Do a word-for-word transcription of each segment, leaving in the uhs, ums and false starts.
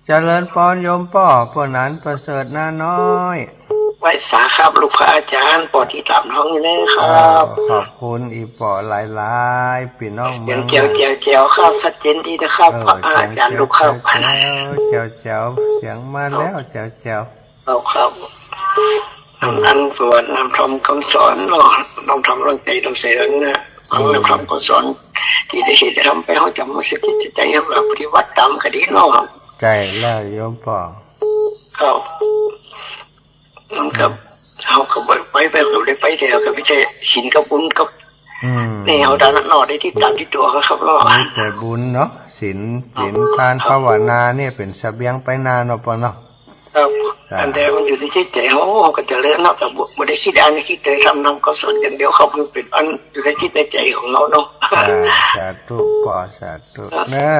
เจริญปอนโยมป้อ ป้อหนานประเสริฐนาน้อย ไหว้สาครับ ลูกพระอาจารย์ ป้อติดต๋ามน้องอยู่เน่อครับ อ้าว ขอบคุณอี่ป้อหลายๆ ปี้น้องเมือง เสียงแจ๋วๆ ครับ ชัดเจนดีนะครับ เออ พระอาจารย์ เสียงแจ๋ว ลูกครับ แจ๋วๆ แจ๋วๆ เสียงมาแล้ว แจ๋วๆ ครับ ครับ อืม อัน อันประวัตินำธรรมคำสอนเนาะ นำธรรมเรื่องใจ๋นำใส่เรื่องเนื้อ อืม นำธรรมคำสอน ตี้ได้เฮ็ดได้ทำไป เฮาจ๋ำมาใส่จิตใส่ใจ๋ เฮาก็ปฏิบัติต๋ามก็ดีเนาะ ใจ้แล้วโยมป้อ ครับ มันก็ อืม เฮาก็บ่ไป ไปก็ได้ไป แต่ก็มีแต่ศีลกับบุญกับ อืม นี่เฮาฐานะน้อยได้ติดต๋ามติดตั๋วครับเนาะ มีแต่บุญเนาะ ศีล ศีล ครับ ทาน ครับ ภาวนาเนี่ยเป๋นเสบียงไปหน้าเนาะป้อเนาะ ครับ จ้ะ อันใดมันอยู่ในจิตใจ๋เฮา เฮาก็เจริญเนาะ แต่บ่ บ่ได้กึ๊ดอันกึ๊ดใจ๋ ทำนำคำสอนอย่างเดียวครับ มันเป๋นอันอยู่ในจิตในใจ๋ของเฮาเนาะ อ่า สาธุป้อ สาธุ ครับ เน้อ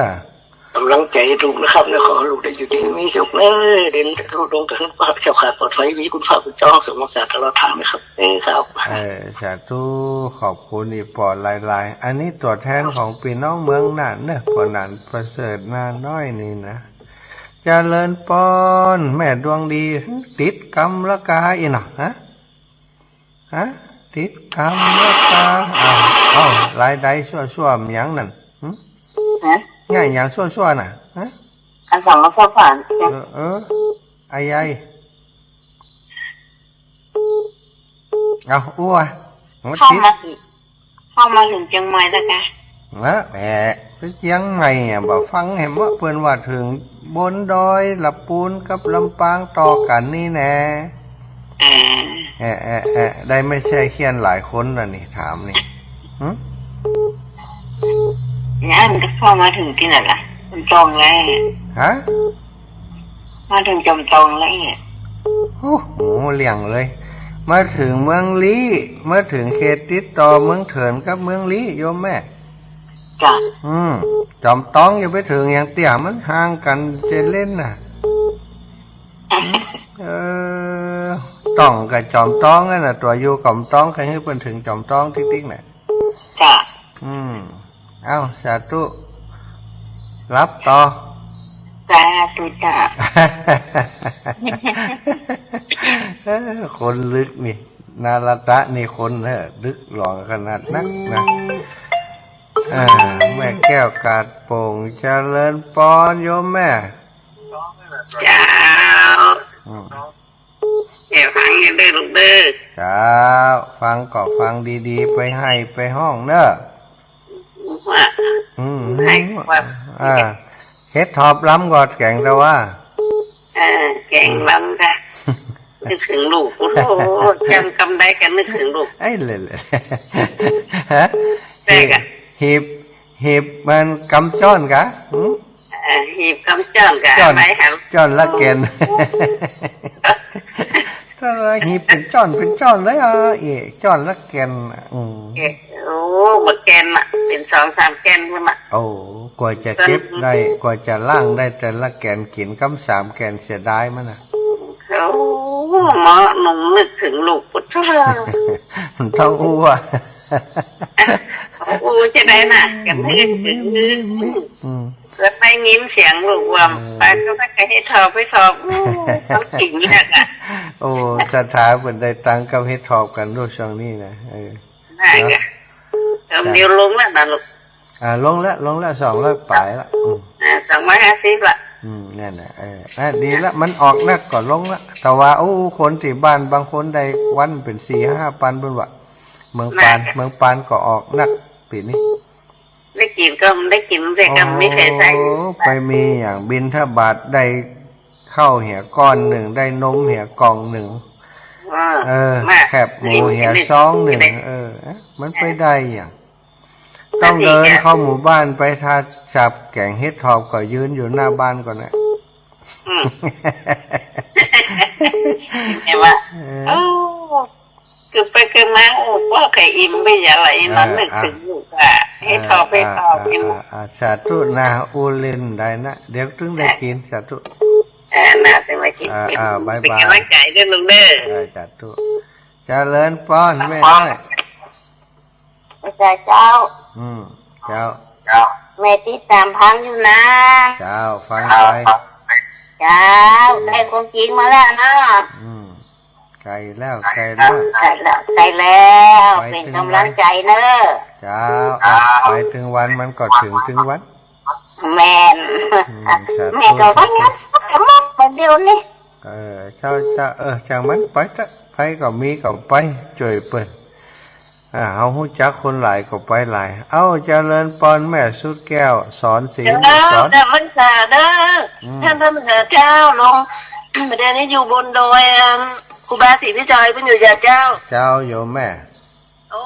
ก๋ำลังใจ๋ลูกนะครับ แล้วขอลูกได้อยู่ดีมีสุขเน้อ เดินทุดงค์กับพระเจ้าข้าปลอดภัย มีคุณพระคุณเจ้าทรงรักษาตลอดทางนะครับ เออครับ เออ สาธุ ขอบคุณอี่ป้อหลายๆ อันนี้ตั๋วแทนของปี้น้องเมืองน่านเน้อ ป้อหนานประเสริฐนาน้อยนี่นะ เจริญปอน แม่ดวงดี ติดกำละกาอี้เนาะ ฮะ ฮะ ติดกำละกา อ้าว อ้าว ลายใดซั่วๆ หยังนั่น หึ ฮะ ง่ายหยังซั่วๆ น่ะ ฮะ อันสองมาซั่วผ่าน เออ เออ อายาย เอา อู้อะ เข้ามาเถิง เข้ามาเถิงเจียงใหม่แล้วกา นะ แหม ไปเจียงใหม่อะ บ่ฟังแหมว่าเปิ้นว่าเถิงบนดอยละปูนกับลำปางต่อกั๋นนี่แน่ อ่า แอะ แอะ แอะ ได้แม่แช่เคี้ยนหลายคนน่ะนี่ ถามนี่ หึ เนี่ยมันก็เข้ามาเถิงตี้ไหนล่ะ จอมตองแล้ว ฮะ มาเถิงจอมตองแล้ว โอ้โห เลี่ยงเลย มาเถิงเมืองลี้ มาเถิงเขตติดต่อเมืองเถินกับเมืองลี้ โยมแม่ จ้ะ อืม จอมตองอย่าไปเถิงอย่างเตี้ย มันห่างกั๋นเจนเล่นน่ะ เออ ต้องกับจอมตองนั่นน่ะ ตั๋วอยู่จอมตอง ใค่หื้อเปิ้นเถิงจอมตองติ๊กๆ น่ะ จ้ะ อืม เอ้า สาธุ หลับต่อ สาธุจ้ะ เออ คนลึกนี่ นารัตน์นี่คนเนอะ ลึกหลวงขนาดนักนะ อ่า แม่แก้วกาดโป่ง เจริญปอนโยมแม่ เจ้า อืม แอบฟังอยู่เด้อลูกเด้อ เจ้า ฟังก็ฟังดีๆ ไปไห้ไปฮ้องเน้อ ว่า อืม ไห้ว่า อ่า เฮ็ดถอบลำก็แก๋งแต่ว่า เออ แก๋งลำกะ นึกเถิงลูก โอ้โห จ๋ำกำใดกะนึกเถิงลูก เอ้ย เลยๆ ฮะ แต่กะ หีบ หีบมันกำจ้อนกะ หึ เอ่อ หีบกำจ้อนกะ จ้อน ใบหำ จ้อนละแก่น ถ้าว่าหีบเป๋นจ้อน เป๋นจ้อนเลยอ่ะ เอ๊ะ จ้อนละแก่น อืม เอ๊ะ โอ้ บักแก่นน่ะ เป๋นสองสามแก่นพุ้นน่ะ โอ้ กว่าจะเก็บได้ กว่าจะล้างได้แต่ละแก่น กิ๋นกำสามแก่นเสียดายมันน่ะ โอ้ เมาะหนุ่มนึกเถิงลูก พุทธะ มันต้องอู้อะ อู้จะได้น่ะ กันนึกเถิง อืม เปิดไปยินเสียงลูกว่า เออ ไปก็ไปเฮ็ดถอบ ไปถอบ อู้ ต้องกิ๋นยากอะ โอ้ ศรัทธาเปิ้นได้ตังค์กับเฮ็ดถอบกั๋นโลดช่วงนี้นะ เออ ได้ เนาะ กะ เดี๋ยวลงแล้วนะลูก อ่า ลงแล้ว ลงแล้ว สองร้อยปลายละ อืม อ่า สองร้อยห้าสิบละ อืม นั่นน่ะ เออ อ่ะ ดีละ มันออกนักก็ลงละ แต่ว่า โอ้ คนตี้บ้านบางคนได้วันเป๋นสี่ห้าปันเปิ้นว่า เมืองปาน ได้ เมืองปานก็ออกนักปี๋นี้ ได้กิ๋นก็ได้กิ๋น แต่ก็ไม่เคยใส่ โอ้ ไปมีอย่างบิณฑบาตได้ข้าวเหียก้อนนึ่ง ได้นมเหียกล่องนึ่ง อ่า เออ มา แคบหมูเหียซองนึ่ง เออ มันไปได้อย่าง ต้องเดินเข้าหมู่บ้านไป ถ้าจับแก๋งเฮ็ดถอบก็ยืนอยู่หน้าบ้านก่อนนะ อืม เห็นไหม เออ โอ้ คือไปคือมา โอ้ ป้อใค่อิ่มไปอย่างไร เออ นั่นนึกเถิงลูกว่า อ่ะ เฮ็ดถอบ เออ เฮ็ดถอบ อ่ะ เห็นไหม อ่ะ อ่ะ อ่ะ สาธุนะ อู้เล่นได้นะ เดี๋ยวตึงได้กิ๋น สาธุ เออ น่าจะมากิ๋น อ่ะ อ่ะ บ๊ายบาย เป๋นก๋ำลังใจ๋เด้อลูกเด้อ เออ สาธุ เจริญปอน แม่น้อย เจ้า เจ้า อืม เจ้า เจ้า แม่ติดต๋ามฟังอยู่นะ เจ้า ฟังไป เจ้า ได้ความจริงมาแล้วเนาะ อืม ใก้แล้ว ใก้แล้ว ใก้แล้ว ใก้แล้ว ไป เป๋นก๋ำลังใจ๋เน่อ เจ้า ไปตึงวันมันก็เถิงตึงวัน แม่น อืม สาธุ แม่ก็ว่า สาธุ เดี๋ยวนี้ เออ เจ้า เจ้า เออ จ้างมันไปเถอะ ไปก็มีก็ไป จ้วยเปิ้น อ่า เฮาฮู้จักคนหลายก็ไปหลาย เอ้า เจริญปอนแม่สุดแก้ว สอนศีล เจ้า สอน นมัสก๋านเด้อ อืม ต้านพระมหาเจ้า ลง บ่าเดี่ยวนี้อยู่บนดอย อัน ครูบาศรีวิชัยเปิ้นอยู่จ้ะเจ้า เจ้าโยมแม่ โอ้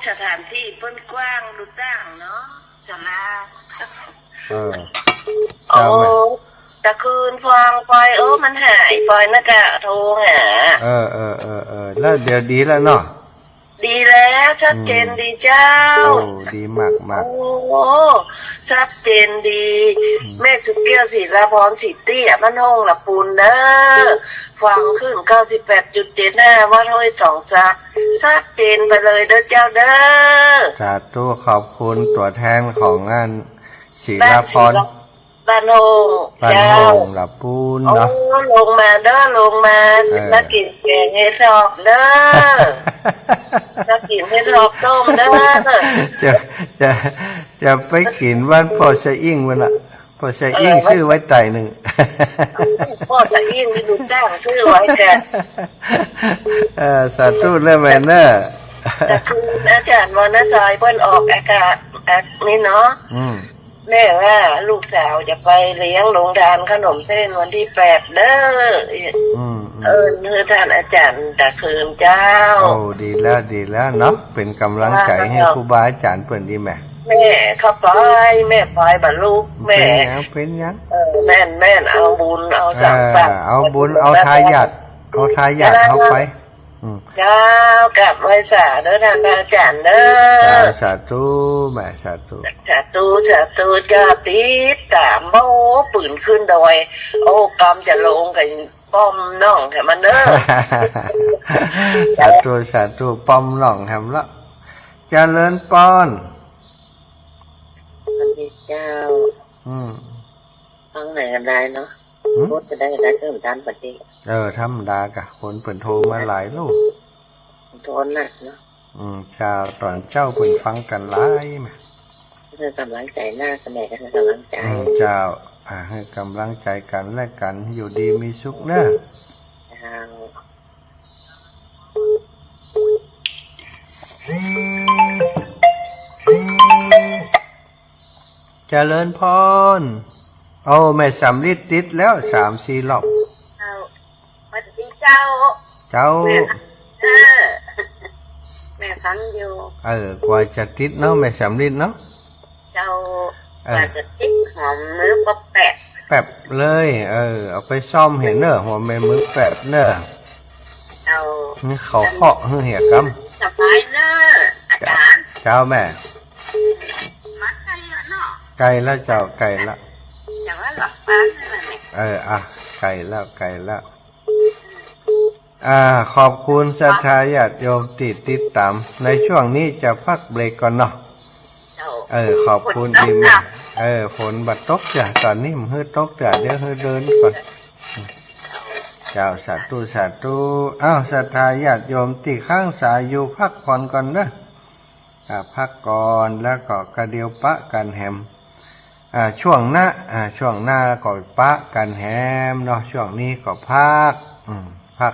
สถานตี้เปิ้นกว้างดูตั้งเนาะ ศาลา เออ โอ้ เจ้าแม่ ตะคืนฟังไป โอ้ มันหายไปนะกะ โทรหา เออ เออ เออ เออ แล้วเดี๋ยวดีแล้วเนาะ ดีแล้ว ชัดเจน อืม ดีเจ้า โอ้ ดีมากๆ โอ้ ชัดเจนดี อืม แม่สุดแก้ว ศิลาพร ศรีเตี้ย บ้านโฮ่งละปูนเด้อ ฟังคลื่น เก้าสิบแปดจุดเจ็ดห้า วัดห้วยสองซัก ชัดเจนไปเลยเด้อเจ้าเด้อ สาธุ ขอบคุณตั๋วแทนของอัน ศิลาพร บ้านศิลา บ้านโฮ่ง บ้านโฮ่ง เจ้า ละปูนเนาะ โอ้ ลงมาเด้อ ลงมา เออ มากิ๋นแกงเห็ดถอบเด้อ มากิ๋นเห็ดถอบต้มเด้อ จะ จะ จะไปกิ๋นบ้านป้อสะอิ้งวันละ ป้อสะอิ้ง เออ ซื้อไว้ไต่นึ่ง ป้อสะอิ้งนี่ลูกจ้างซื้อไว้แทน เออ สาธุเน่อแม่เน่อ แต่คืออาจ๋ารย์วรรณชัยเปิ้นออกอากาศ อ่ะ นี่เนาะ อืม แม่ว่าลูกสาวจะไปเลี้ยงโฮงตานขนมเส้นวันตี้แปดเด้อ อืม อืม เออ หื้อต้านอาจ๋ารย์ตะคืนเจ้า โอ้ ดีแล้ว ดีแล้วเนาะ เป๋นก๋ำลังใจ๋หื้อครูบาอาจ๋ารย์เปิ้นดีแม่ แม่เข้าไป แม่ไปบ่ลูก แม่ เป๋นหยัง เป๋นหยัง เออ แม่น แม่น เอาบุญ เอาสังสรรค์ เออ เอาบุญ เอาทายาท เอาทายาทเข้าไป อืม เจ้า กราบไหว้สาเด้อต้านพระอาจ๋ารย์เด้อ เจ้า สาธุแม่ สาธุ สาธุ สาธุ เจ้า ติดต๋าม โอ้ ปืนขึ้นดอย โอ้ กำจะลงกับป้อมน้องแถมมันเด้อ สาธุ สาธุ ป้อมน้องแถมละ เจริญปอน สวัสดีเจ้า อืม ฟังไหนกันได้เนาะ หืม โทษจะได้ ได้เพิ่มตามปกติ เออ ธรรมดากะ คนเปิ้นโทรมาหลายลูก โทษนะเนาะ อืม เจ้า ต๋อนเจ๊าเปิ้นฟังกั๋นหลายแม่ หื้อก๋ำลังใจ๋นะ แม่ก็หื้อก๋ำลังใจ๋ อืม เจ้า อ่า หื้อก๋ำลังใจ๋กั๋นและกั๋น อยู่ดีมีสุขเน่อ เจ้า เจริญปอน โอ้ แม่สำริดติดแล้ว สามสี่รอบ เจ้า สวัสดีเจ้า เจ้า แม่ เออ แม่ฟังอยู่ เออ กว่าจะติดเนาะ แม่สำริดเนาะ เจ้า เออ กว่าจะติด หัวแม่มือก็แปบ แปบเลย เออ เอาไปซ่อมหื้อเน่อ หัวแม่มือแปบเน่อ เจ้า นี่เขาเคาะหื้อเหียกำ สบายเน่อ อาจ๋ารย์ เจ้าแม่ มาใก้แล้วเนาะ ใก้แล้วเจ้า ใก้แล้ว อย่างว่าหลับตานั่นแหละ เออ อ่ะ ใก้แล้ว ใก้แล้ว อ่า ขอบคุณศรัทธาญาติโยมตี้ติดต๋าม ในช่วงนี้จะพักเบรกก่อนเนาะ เจ้า เออ ขอบคุณ ฝนตก ดีมาก เนาะ เออ ฝนบ่ตกจ้ะ ต๋อนนี้มันหื้อตกจ้ะ เดี๋ยวหื้อเดินก่อน เจ้า สาธุ สาธุ อ้าว ศรัทธาญาติโยมตี้ค้างสายอยู่พักผ่อนก่อนเน่อ อ่า พักก่อน แล้วก็กระเดี่ยวปะกั๋นแหม อ่า ช่วงหน้า อ่า ช่วงหน้าก็ปะกั๋นแหมเนาะ ช่วงนี้ก็พัก อืม พัก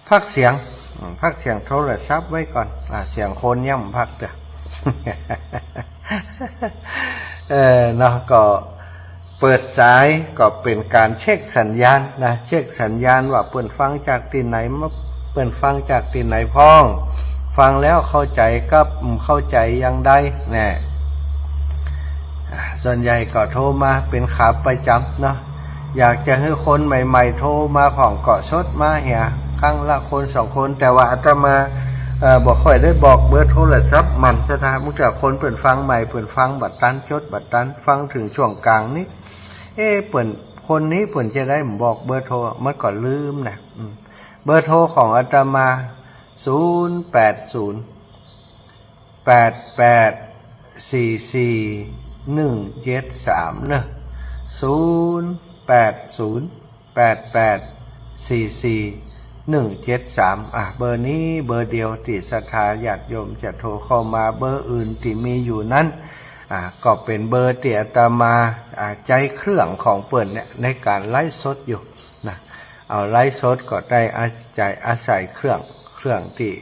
พักเสียง อืม พักเสียงโทรศัพท์ไว้ก่อน อ่า เสียงคนยังบ่พักเตื้อ เออ เนาะ ก็เปิดสายก็เป๋นก๋านเช็คสัญญาณนะ เช็คสัญญาณว่าเปิ้นฟังจากตี้ไหนมา เปิ้นฟังจากตี้ไหนพ่อง ฟังแล้วเข้าใจ๋กับ อืม เข้าใจ๋อย่างใดแน่ อ่า ส่วนใหญ่ก็โทรมาเป๋นขาประจ๋ำเนาะ อยากจะหื้อคนใหม่ๆ โทรมาพ่องก็สดมาเหีย ครั้งละคนสองคน แต่ว่าอาตมา เอ่อ บ่ค่อยได้บอกเบอร์โทรศัพท์มัน ศรัทธา บางเตื้อคนเปิ้นฟังใหม่ เปิ้นฟังบ่ตัน จดบ่ตัน ฟังเถิงช่วงก๋างนี้ เอ๊ะ เปิ้น คนนี้เปิ้นจะได้บอกเบอร์โทร มันก็ลืมนะ อืม เบอร์โทรของอาตมา ศูนย์แปดศูนย์ แปดแปดสี่สี่หนึ่งเจ็ดสาม เนอะ ศูนย์แปดศูนย์ แปดแปดสี่สี่หนึ่งเจ็ดสาม อ่ะ เบอร์นี้เบอร์เดียวตี้ศรัทธาญาติโยมจะโทรเข้ามา เบอร์อื่นตี้มีอยู่นั้น อ่ะ ก็เป๋นเบอร์ตี้อาตมา อ่ะ ใจ๊เครื่องของเปิ้นเนี่ยในก๋านไลฟ์สดอยู่นะ เอาไลฟ์สดก็ได้อาศัย อาศัยเครื่อง เครื่องตี้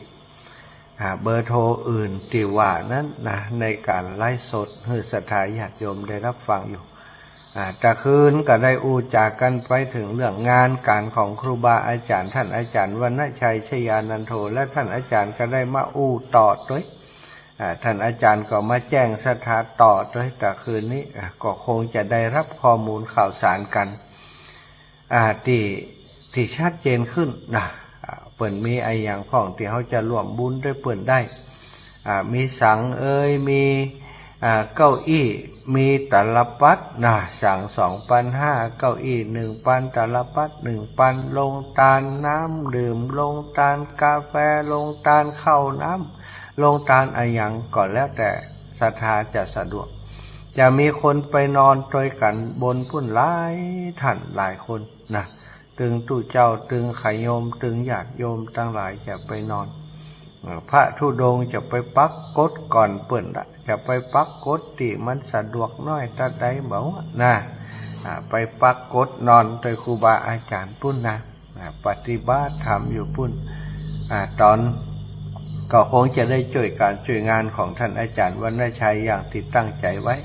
อ่า เบอร์โทรอื่นตี้ว่านั้นนะ ในก๋านไลฟ์สดหื้อศรัทธาญาติโยมได้ฮับฟังอยู่ อ่า ตะคืนก็ได้อู้จ๋ากั๋นไปเถิงเรื่องงานก๋านของครูบาอาจ๋ารย์ ต้านอาจ๋ารย์วรรณชัย ชยานันโท และต้านอาจ๋ารย์ก็ได้มาอู้ต่อตวย อ่า ต้านอาจ๋ารย์ก็มาแจ้งศรัทธาต่อตวย ตะคืนนี้ อ่า ก็คงจะได้ฮับข้อมูลข่าวสารกั๋น อ่า ตี้ ตี้ชัดเจนขึ้นนะ อ่า เปิ้นมีอะหยังพ่องตี้เฮาจะร่วมบุญตวยเปิ้นได้ อ่า มีสังเอย มี อ่า เก้าอี้ มีตาลปัตรนะ สังสองปันห้า เก้าอี้หนึ่งปัน ตาลปัตรหนึ่งปัน โรงตานน้ำดื่ม โรงตานกาแฟ โรงตานข้าวน้ำ โรงตานอะหยังก็แล้วแต่ศรัทธาจะสะดวก จะมีคนไปนอนตวยกั๋นบนปู๊นหลายต้านหลายคนนะ ตึงตุ๊เจ้า ตึงขะโยม ตึงญาติโยมตังหลายจะไปนอน เอ่อ พระธุดงค์จะไปปักกฏก่อนเปิ้นละ จะไปปักกฏตี้มันสะดวกน้อยตั๊ดใดบ่านะ อ่า ไปปักกฏนอนตวยครูบาอาจ๋ารย์ปู๊นนะ อ่า ปฏิบัติธรรมอยู่ปู๊น อ่า ต๋อน ก็คงจะได้จ้วยก๋านจ้วยงานของต้านอาจ๋ารย์วรรณชัยอย่างตี้ตั้งใจ๋ไว้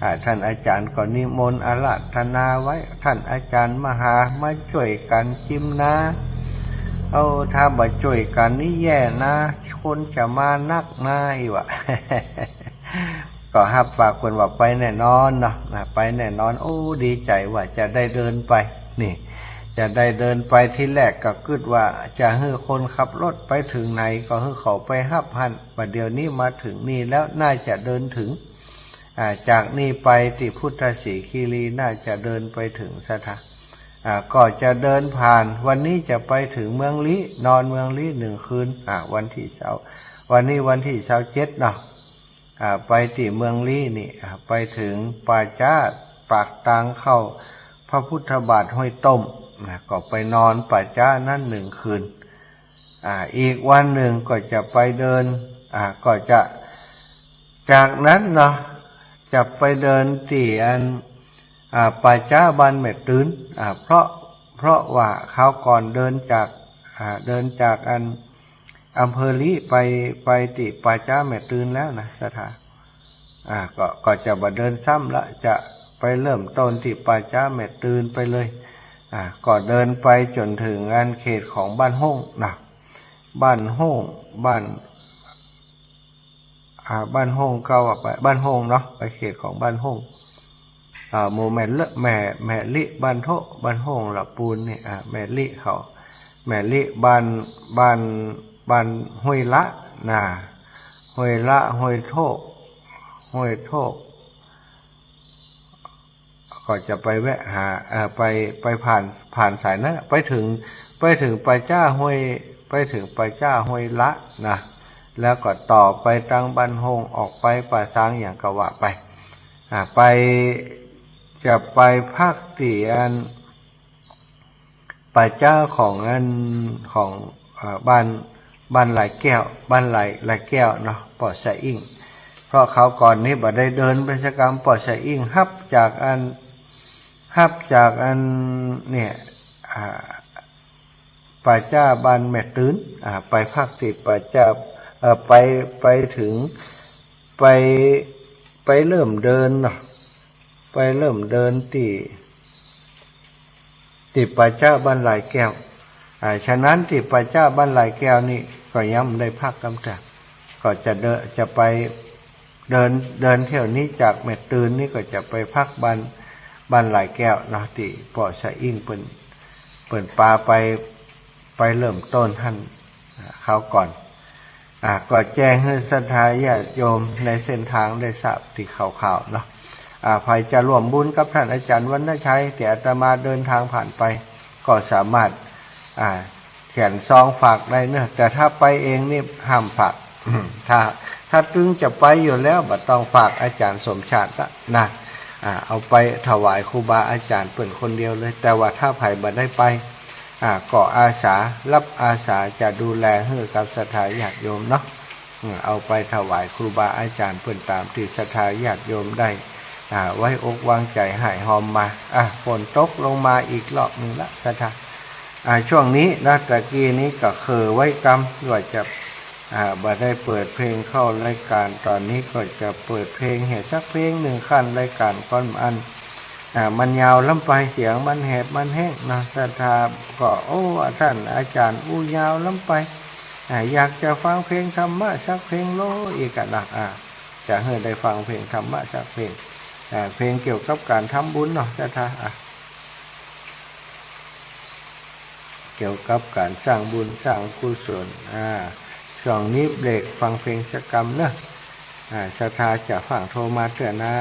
อ่า ต้านอาจ๋ารย์ก็นิมนต์อาราธนาไว้ ต้านอาจ๋ารย์มหามาจ้วยกั๋นจิมนา เอา ถ้าบ่จ้วยกั๋นนี่แย่นะ คนจะมานักนาอี้วะ ก็ฮับปากเปิ้นว่าไปแน่นอนเนาะ อ่า ไปแน่นอน โอ้ ดีใจ๋ว่าจะได้เดินไป นี่ จะได้เดินไป ทีแรกก็กึ๊ดว่าจะหื้อคนขับรถไปเถิงไหนก็หื้อเขาไปฮับหั้น บ่าเดี่ยวนี้มาเถิงนี่แล้ว น่าจะเดินเถิง อ่า จากนี่ไปตี้พุทธสีคีรี น่าจะเดินไปเถิงศรัทธา อ่า ก็จะเดินผ่าน วันนี้จะไปเถิงเมืองลี้ นอนเมืองลี้หนึ่งคืน อ่า วันตี้ซาว วันนี้วันตี้ซาวเจ็ดเนาะ อ่า ไปตี้เมืองลี้นี่ อ่า ไปเถิงป่าจ๊าปากตางเข้าพระพุทธบาทห้วยต้มนะ ก็ไปนอนป่าจ๊านั้นหนึ่งคืน อ่า อีกวันนึ่งก็จะไปเดิน อ่า ก็จะ จากนั้นเนาะ จะไปเดินตี้อัน อ่า ป่าจ๊าบ้านแม่ตื่น อ่า เพราะ เพราะว่าคราวก่อนเดินจาก อ่า เดินจากอัน อำเภอลี้ไป ไปตี้ป่าจ๊าแม่ตื่นแล้วนะศรัทธา อ่า ก็ ก็จะบ่เดินซ้ำละ จะไปเริ่มต้นตี้ป่าจ๊าแม่ตื่นไปเลย อ่า ก็เดินไปจ๋นเถิงอันเขตของบ้านห้งนะ บ้านห้ง บ้าน อ่า บ้านห้งเก่าอะ ไปบ้านห้งเนาะ ไปเขตของบ้านห้ง อ่า หมู่แม่เลอะ แม่ แม่ลิ บ้านโทะ บ้านห้งละปูนนี่ อ่า แม่ลิเขา แม่ลิ บ้าน บ้าน บ้านห้วยละนะ ห้วยละ ห้วยโทะ ห้วยโทะ ก็จะไปแวะหา เอ่อ ไป ไปผ่าน ผ่านสายนั้น ไปเถิง ไปเถิงป่าจ๊าห้วย ไปเถิงป่าจ๊าห้วยละนะ แล้วก็ต่อไปตางบ้านห้ง ออกไปป่าซางหยังก็ว่าไป อ่า ไป จะไปพักตี้อัน ป่าจ๊าของอัน ของ เอ่อ บ้าน บ้านหลายแก้ว บ้านหลาย หลายแก้วเนาะ ป่อสะอิ่ง เพราะคราวก่อนนี้บ่ได้เดินไปสักกำ ป่อสะอิ่งฮับจากอัน ฮับจากอันเนี่ย อ่า ป่าจ๊าบ้านแม่ตื่น อ่า ไปพักตี้ป่าจ๊า เอ่อ ไป ไปเถิง ไป ไปเริ่มเดินเนาะ ไปเริ่มเดินตี้ ตี้ป่าจ๊าบ้านหลายแก้ว อ่า ฉะนั้นตี้ป่าจ๊าบ้านหลายแก้วนี่ก็ยังบ่ได้พักกำเตื้อ ก็จะเดิน จะไปเดิน เดินเที่ยวนี้จากแม่ตื่นนี่ก็จะไปพักบ้าน บ้านหลายแก้วเนาะ ตี้ป่อสะอิ่งเปิ้น เปิ้นปาไป ไปเริ่มต้นหั้น อ่า คราวก่อน อ่า ก็แจ้งหื้อศรัทธาญาติโยมในเส้นตางได้ทราบตี้คร่าวๆเนาะ อ่า ใผจะร่วมบุญกับต้านอาจ๋ารย์วรรณชัยตี้อาตมาเดินตางผ่านไป ก็สามารถ อ่า เขียนซองฝากได้เนาะ แต่ถ้าไปเองนี่ห้ามฝาก ถ้า ถ้าตึงจะไปอยู่แล้วบ่ต้องฝากอาจ๋ารย์สมชาติละนะ อ่า เอาไปถวายครูบาอาจ๋ารย์เปิ้นคนเดียวเลย แต่ว่าถ้าใผบ่ได้ไป อ่า ก็อาสา ฮับอาสาจะดูแลหื้อกับศรัทธาญาติโยมเนาะ อืม เอาไปถวายครูบาอาจ๋ารย์เปิ้นต๋ามตี้ศรัทธาญาติโยมได้ อ่า ไว้อกวางใจ๋ ฮ่ายฮอมมา อ่า ฝนตกลงมาอีกรอบนึ่งละศรัทธา อ่า ช่วงนี้นะ ตะกี้นี้ก็เขวไว้กำ ว่าจะ อ่า บ่ได้เปิดเพลงเข้ารายก๋าน ต๋อนนี้ก็จะเปิดเพลงหื้อสักเพลงนึ่ง ขั้นรายก๋านก่อน อัน อ่า มันยาวล้ำไป เสียงมันแหบมันแห้งนะ ศรัทธาก็ โอ้ ต้านอาจ๋ารย์อู้ยาวล้ำไป อ่า อยากจะฟังเพลงธรรมะสักเพลงโลอีกอะนะ อ่า จะหื้อได้ฟังเพลงธรรมะสักเพลง อ่า เพลงเกี่ยวกับก๋านทำบุญเนาะ ศรัทธา อ่ะ เกี่ยวกับก๋านสร้างบุญสร้างกุศล อ่า ช่วงนี้เบรกฟังเพลงสักกำเนาะ อ่า ศรัทธาจะฟั่งโทรมาเตื้อนะ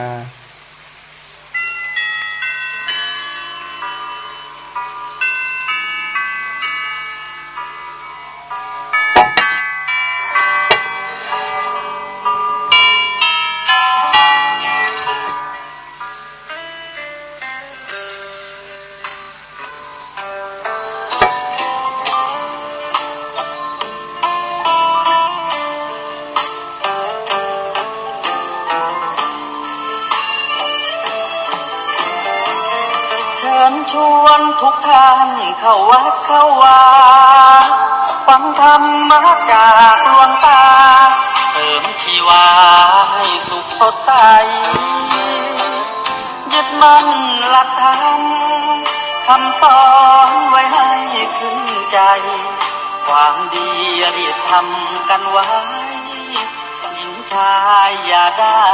เชิญชวนทุกท่านเข้าวัดเข้าวา ฟังธรรมะจากหลวงตา เสริมชีวาให้สุขสดใส ยึดมั่นหลักธรรม คำสอนไว้ให้ขึ้นใจ ความดีรีบทำกันไว้ หญิงชายอย่าได้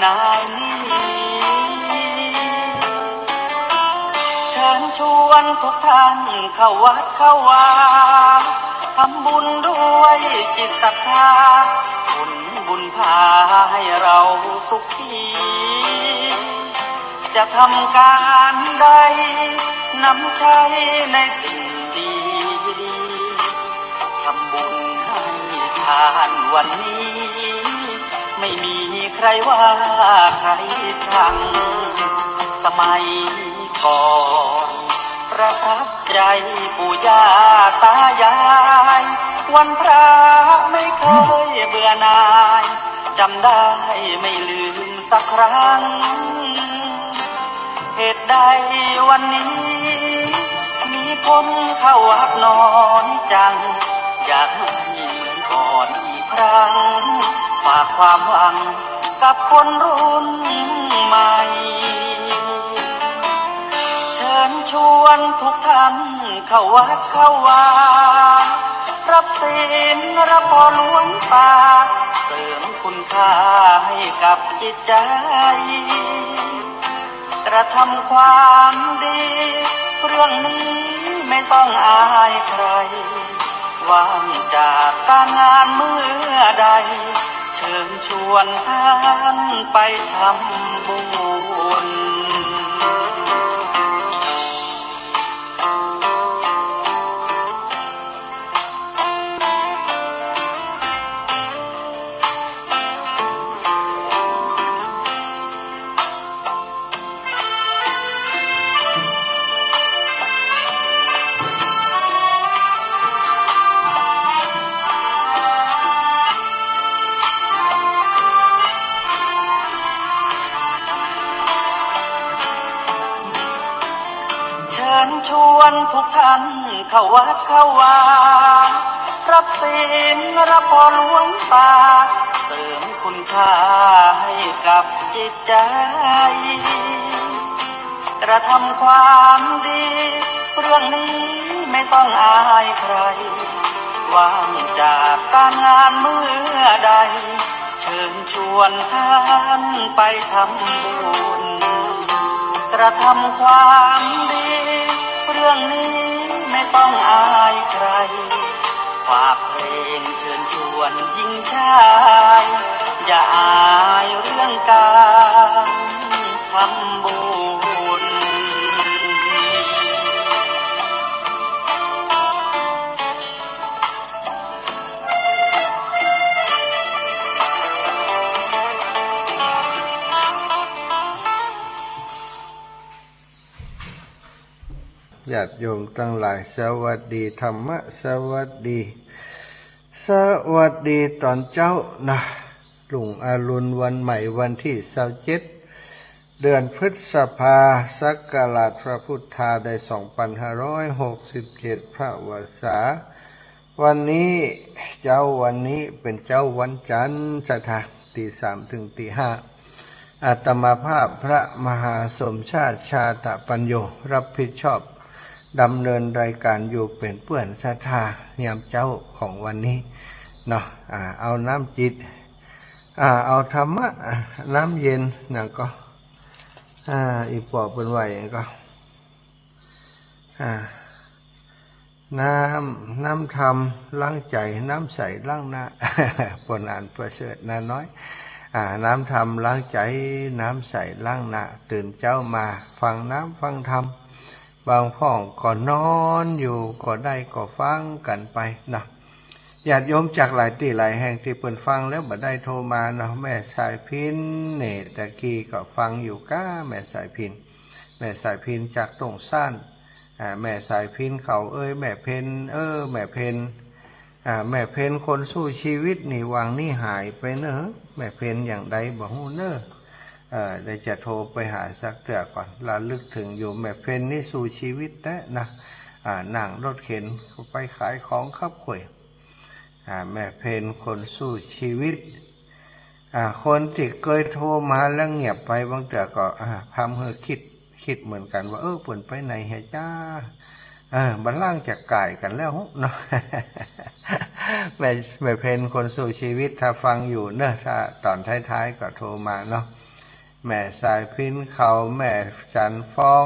นายหนี เชิญชวนทุกท่านเข้าวัดเข้าวา ทำบุญด้วยจิตศรัทธา ผลบุญพาให้เราสุขี จะทำก๋านใด นำใช้ในสิ่งดีๆ ทำบุญให้ทานวันนี้ ไม่มีใครว่าใครชัง สมัยก่อนประทับใจปู่ย่าตายาย วันพระไม่เคยเบื่อหน่าย จำได้ไม่ลืมสักครั้ง เหตุใดวันนี้มีคนเข้าวัดน้อยจัง อยากให้เหมือนก่อนอีกครั้ง ฝากความหวังกับคนรุ่นใหม่ เชิญชวนทุกท่านเข้าวัดเข้าวา รับศีลรับพรหลวงตา เสริมคุณค่าให้กับจิตใจ กระทำความดี เรื่องนี้ไม่ต้องอายใคร ว่างจากการงานเมื่อใด เชิญชวนท่านไปทำบุญ เชิญชวนทุกท่านเข้าวัดเข้าวา รับศีลรับพรหลวงตา เสริมคุณค่าให้กับจิตใจ กระทำความดี เรื่องนี้ไม่ต้องอายใคร ว่างจากการงานเมื่อใด เชิญชวนท่านไปทำบุญ กระทำความดี เรื่องนี้ไม่ต้องอายใคร ฝากเพลงเชิญชวนหญิงชาย อย่าอายเรื่องการทำบุญ ญาติโยมตังหลาย สวัสดีธรรมะ สวัสดี สวัสดีต๋อนเจ๊านะ รุ่งอรุณวันใหม่วันตี้ซาวเจ็ด เดือนพฤษภา ศักราชพระพุทธาได้สองปันห้าร้อยหกสิบเจ็ด พระวสสา วันนี้เจ๊า วันนี้เป๋นเจ๊าวันจันทร์ ศรัทธา ตี้สามเถิงตี้ห้า อาตมาภาพพระมหาสมชาติ ชาตะปัญโญ รับผิดชอบดำเนินรายการอยู่เป๋นเปื้อนศรัทธา ยามเจ๊าของวันนี้เนาะ อ่า เอาน้ำจิต อ่า เอาธรรมะ อ่า น้ำเย็น อย่างก็ อ่า อี่ป้อเปิ้นว่าอย่างก็ อ่า น้ำ น้ำธรรมล้างใจ๋ น้ำใสล้างหน้า เปิ้นอ่านประเสริฐนาน้อย อ่า น้ำธรรมล้างใจ๋ น้ำใสล้างหน้า ตื่นเจ๊ามาฟังน้ำฟังธรรม บางพ่องก็นอนอยู่ก็ได้ ก็ฟังกั๋นไปนะ ญาติโยมจากหลายตี้หลายแห่งตี้เปิ้นฟังแล้วบ่ได้โทรมาเนาะ แม่สายพิณนี่ ตะกี้ก็ฟังอยู่ก้า แม่สายพิณ แม่สายพิณจากต้งซ่าน อ่า แม่สายพิณเขาเอ้ย แม่เพ็ญ เออ แม่เพ็ญ อ่า แม่เพ็ญคนสู้ชีวิตนี่ หว่างนี้หายไปเนอะ แม่เพ็ญอย่างใดบ่ฮู้เนอะ เออ ได้จะโทรไปหาสักเตื้อก่อน ระลึกเถิงอยู่ แม่เพ็ญนี่สู้ชีวิตแต๊นะ อ่า นั่งรถเข็นไปขายของคับข่วย อ่า แม่เพ็ญคนสู้ชีวิต อ่า คนตี้เกยโทรมาแล้วเงียบไป บางเตื้อก็ อ่า พร่ำหื้อคิด คิดเหมือนกั๋นว่า เออ เปิ้นไปไหนเหียจ๊า เออ บ่าลางจะก๋ายกั๋นแล้วเนาะ แม่ แม่เพ็ญคนสู้ชีวิต ถ้าฟังอยู่เนอะ ถ้าต๋อนท้ายๆ ก็โทรมาเนาะ แม่สายพิณเขา แม่จันทร์ฟอง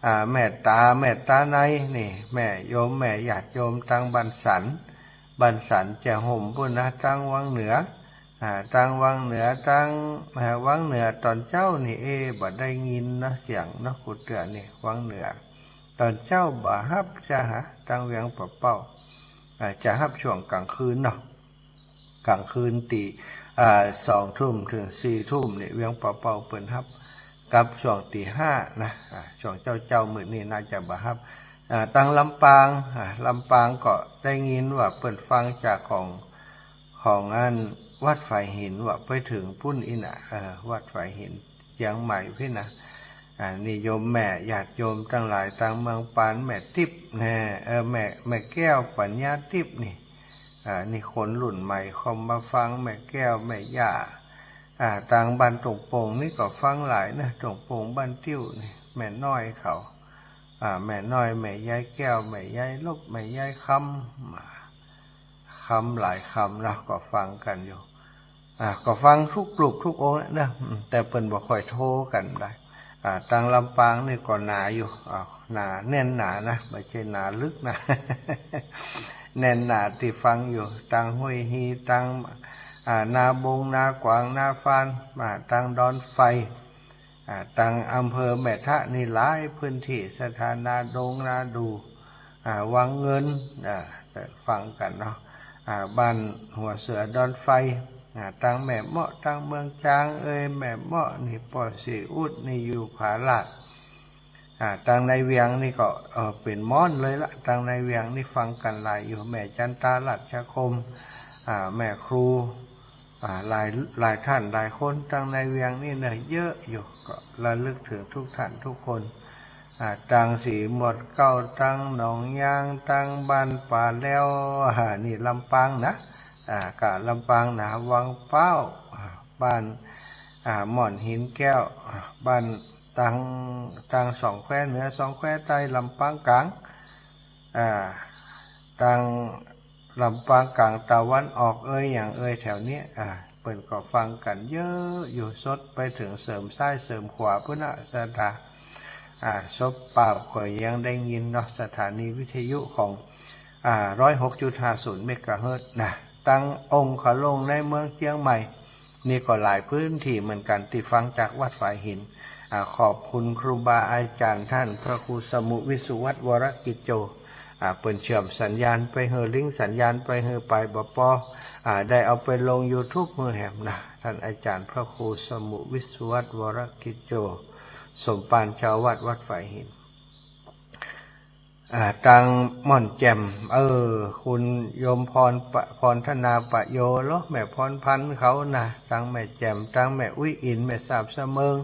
อ่า แม่ต๋า แม่ต๋าใน นี่ แม่โยม แม่ญาติโยมตังบ้านสัน บ้านสันจะห่มปู้นนะ ตังวังเหนือ อ่า ตังวังเหนือ ตัง อ่า วังเหนือต๋อนเจ๊านี่ เอ๊ะ บ่ได้ยินนะ เสียงเนาะ กูเตื้อนี่ วังเหนือ ต๋อนเจ๊าบ่ฮับจ้าหา ตังเวียงป่าเป้า อ่า จะฮับช่วงก๋างคืนเนาะ ก๋างคืนตี้ อ่า สองทุ่มเถิงสี่ทุ่มนี่ เวียงป่าเป้าเปิ้นฮับ กับช่วงตี้ห้านะ อ่า ช่วงเจ๊าๆ มื้อนี้น่าจะบ่ฮับ อ่า ตังลำปาง อ่า ลำปางก็ได้ยินว่าเปิ้นฟังจากของ ของอันวัดฝายหิน ว่าไปเถิงปู้นอี้นะ เออ วัดฝายหิน เจียงใหม่พี้นะ อ่า นี่โยมแม่ญาติโยมตังหลายตังเมืองปาน แม่ติ๊บแน่ เออ แม่ แม่แก้วปัญญาติ๊บนี่ อ่า นี่คนรุ่นใหม่เข้ามาฟัง แม่แก้ว แม่ย่า อ่า ตังบ้านตงปงนี่ก็ฟังหลายนะ ตงปงบ้านติ้วนี่ แม่น้อยเขา อ่า แม่น้อย แม่ยายแก้ว แม่ยายลบ แม่ยายคำ อ่า คำหลายคำนะ ก็ฟังกั๋นอยู่ อ่า ก็ฟังกู้รูปกู้องค์นะ อืม แต่เปิ้นบ่ค่อยโทรกั๋นได้ อ่า ตังลำปางนี่ก็หนาอยู่ อ่า หนา แน่นหนานะ บ่ใจ้หนาลึกนะ แน่นหนาตี้ฟังอยู่ ตังห้วยฮี ตัง อ่า นาบง นากวาง นาฟาน อ่า ตังดอนไฟ อ่า ตังอำเภอแม่ทะนี่หลายพื้นตี้ ศรัทธา นาดง นาดู อ่า วังเงิน อ่า ฟังกั๋นเนาะ อ่า บ้านหัวเสือดอนไฟ อ่า ตังแม่เมาะ ตังเมืองจางเอย แม่เมาะนี่ป้อศรีอุดนี่อยู่ผาลาด อ่า ตังในเวียงนี่ก็ เอ่อ เป๋นม้อนเลยละ ตังในเวียงนี่ฟังกั๋นหลายอยู่ แม่จันตา ราชคม อ่า แม่ครู อ่า หลาย หลายท่านหลายคน ตังในเวียงนี่เนาะ เยอะอยู่ ก็ระลึกเถิงกู้ต้านกู้คน อ่า ตังศรีหมวดเก๊า ตังหนองยาง ตังบ้านป่าแล้ว อ่า นี่ลำปางนะ อ่า ก็ลำปางนะ วังเป๊า อ่า บ้าน อ่า ม่อนหินแก้ว อ่า บ้านตัง ตังสองแควเหนือ สองแควใต้ ลำปางก๋าง อ่า ตังลำปางก๋างตะวันออกเอย อย่างเอยแถวเนี้ย อ่า เปิ้นก็ฟังกั๋นเยอะอยู่ สดไปเถิงเสริมซ้ายเสริมขวาปู้นนะ ศรัทธา อ่า สบเป่าก็ยังได้ยินเนาะ สถานีวิทยุของ อ่า ร้อยหกจุดห้าศูนย์เมกะเฮิรตซ์นะ ตังองค์เขาลงในเมืองเจียงใหม่ นี่ก็หลายพื้นตี้เหมือนกั๋นตี้ฟังจากวัดฝายหิน อ่า ขอบคุณครูบาอาจ๋ารย์ต้านพระครูสมุห์วิสุวัฒน์ วรกิจโจ อ่า เปิ้นเชื่อมสัญญาณไปหื้อลิงก์ สัญญาณไปหื้อปายบ่ปอ อ่า ได้เอาไปลงยูทูบหื้อแหมนะ ต้านอาจ๋ารย์พระครูสมุห์วิสุวัฒน์ วรกิจโจ สมภารเจ้าอาวาสวัดฝายหิน อ่า ตางม่อนแจ่ม เออ คุณโยมพรปะ- พรธนาปะโย เหรอ แม่พรพันธ์เขานะ ตางแม่แจ่ม ตางแม่อุ๊ยอิน แม่สาบสะเมิง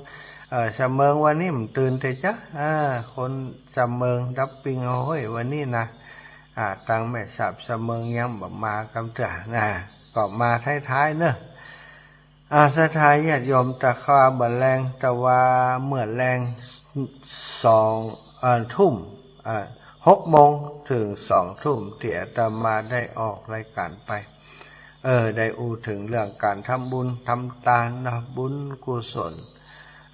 เออ สะเมิงวันนี้บ่ตื่นเต๊อะจ๊ะ อ่า คนสะเมิงดับปิงเอาเฮ้ยวันนี้นะ อ่า ตางแม่สาบสะเมิงยังบ่มากำเตื้อนะ ก็มาท้ายๆ เนอะ อ่า ศรัทธาญาติโยม ตะคาบ่าแลง แต่ว่าเมื่อแลงสอง เอ่อ ทุ่ม อ่า หกโมงเถิงสองทุ่ม ตี้อาตมาได้ออกรายก๋านไป เออ ได้อู้เถิงเรื่องก๋านทำบุญทำตานนะ บุญกุศล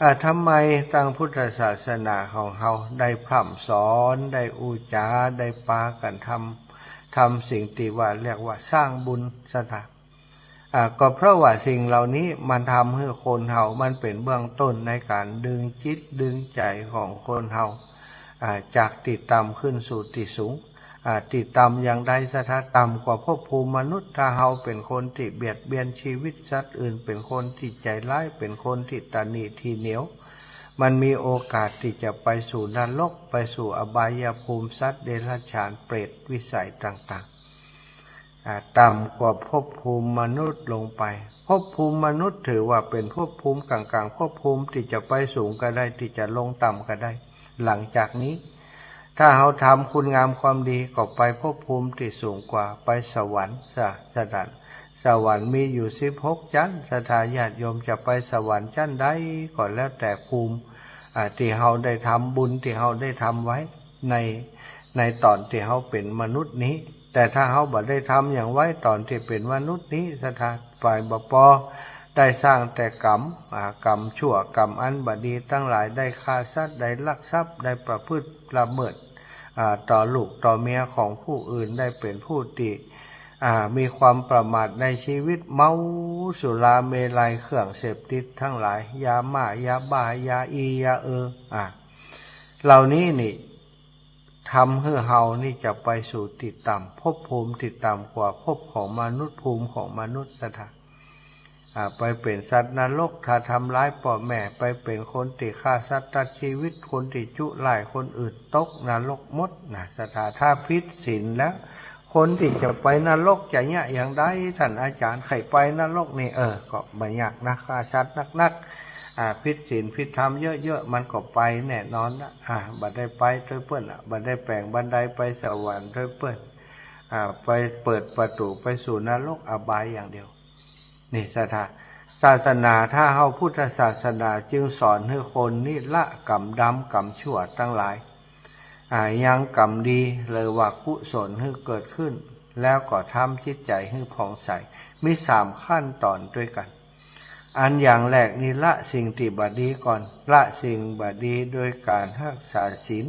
อ่า ทำไมตางพุทธศาสนาของเฮาได้พร่ำสอน ได้อู้จ๋า ได้ปากั๋นทำ ทำสิ่งตี้ว่าเรียกว่าสร้างบุญ ศรัทธา อ่า ก็เพราะว่าสิ่งเหล่านี้มันทำหื้อคนเฮา มันเป๋นเบื้องต้นในก๋านดึงจิตดึงใจ๋ของคนเฮา อ่า จากตี้ต่ำขึ้นสู่ตี้สูง อ่า ตี้ต่ำอย่างใด ศรัทธา ต่ำกว่าภพภูมิมนุษย์ ถ้าเฮาเป๋นคนตี้เบียดเบียนชีวิตสัตว์อื่น เป๋นคนตี้ใจ๋ร้าย เป๋นคนตี้ตนีถี่เหนียว มันมีโอกาสตี้จะไปสู่นรก ไปสู่อบายภูมิ สัตว์เดรัจฉาน เปรตวิสัยต่างๆ อ่า ต่ำกว่าภพภูมิมนุษย์ลงไป ภพภูมิมนุษย์ถือว่าเป๋นภพภูมิก๋างๆ ภพภูมิตี้จะไปสูงก็ได้ ตี้จะลงต่ำก็ได้ หลังจากนี้ ถ้าเฮาทำคุณงามความดีก็ไปภพภูมิตี้สูงกว่า ไปสวรรค์ สะ- สถาน สวรรค์มีอยู่สิบหกจั๊น ศรัทธาญาติโยม จะไปสวรรค์จั๊นใดก็แล้วแต่ภูมิ อ่า ตี้เฮาได้ทำบุญตี้เฮาได้ทำไว้ ใน ในต๋อนตี้เฮาเป๋นมนุษย์นี้ แต่ถ้าเฮาบ่ได้ทำหยังไว้ต๋อนตี้เป๋นมนุษย์นี้ ศรัทธา ไปบ่ปอ ได้สร้างแต่กรรม อ่า กรรมชั่ว กรรมอันบ่ดีตังหลาย ได้ฆ่าสัตว์ ได้ลักทรัพย์ ได้ประพฤติละเมิด อ่า ต่อลูกต่อเมียของผู้อื่น ได้เป๋นผู้ตี้ อ่า มีความประมาทในชีวิต เมาสุราเมรัย เครื่องเสพติดตังหลาย ยาม่า ยาบ้า ยาอี ยาเออ อ่า เหล่านี้นี่ ทำหื้อเฮานี่จะไปสู่ตี้ต่ำ ภพภูมิตี้ต่ำกว่าภพของมนุษย์ ภูมิของมนุษย์ ศรัทธา อ่า ไปเป๋นสัตว์นรก ถ้าทำร้ายป้อแม่ ไปเป๋นคนตี้ฆ่าสัตว์ตัดชีวิต คนตี้จุร้ายคนอื่น ตกนรกหมดนะ ศรัทธา ถ้าผิดศีลแล้ว คนตี้จะไปนรกจะเยียะอย่างใด ต้านอาจ๋ารย์ ใค่ไปนรกนี่ เออ ก็บ่ยากนะ ฆ่าสัตว์นักๆ อ่า ผิดศีลผิดธรรมเยอะๆ มันก็ไปแน่นอนนะ อ่า บ่ได้ไปตวยเปิ้นละ บ่ได้แป๋งบันไดไปสวรรค์ตวยเปิ้น อ่า ไปเปิดประตู๋ไปสู่นรกอบายอย่างเดียว นี่ ศรัทธา ศาสนา ถ้าเฮาพุทธศาสนาจึงสอนหื้อคนนี่ละกรรมดำกรรมชั่วตังหลาย อ่า ยังกรรมดี หรือว่ากุศลหื้อเกิดขึ้น แล้วก็ทำจิตใจ๋หื้อผ่องใส มีสามขั้นต๋อนตวยกั๋น อันอย่างแรกนี่ละสิ่งตี้บ่ดีก่อน ละสิ่งบ่ดีโดยก๋านฮักษาศีล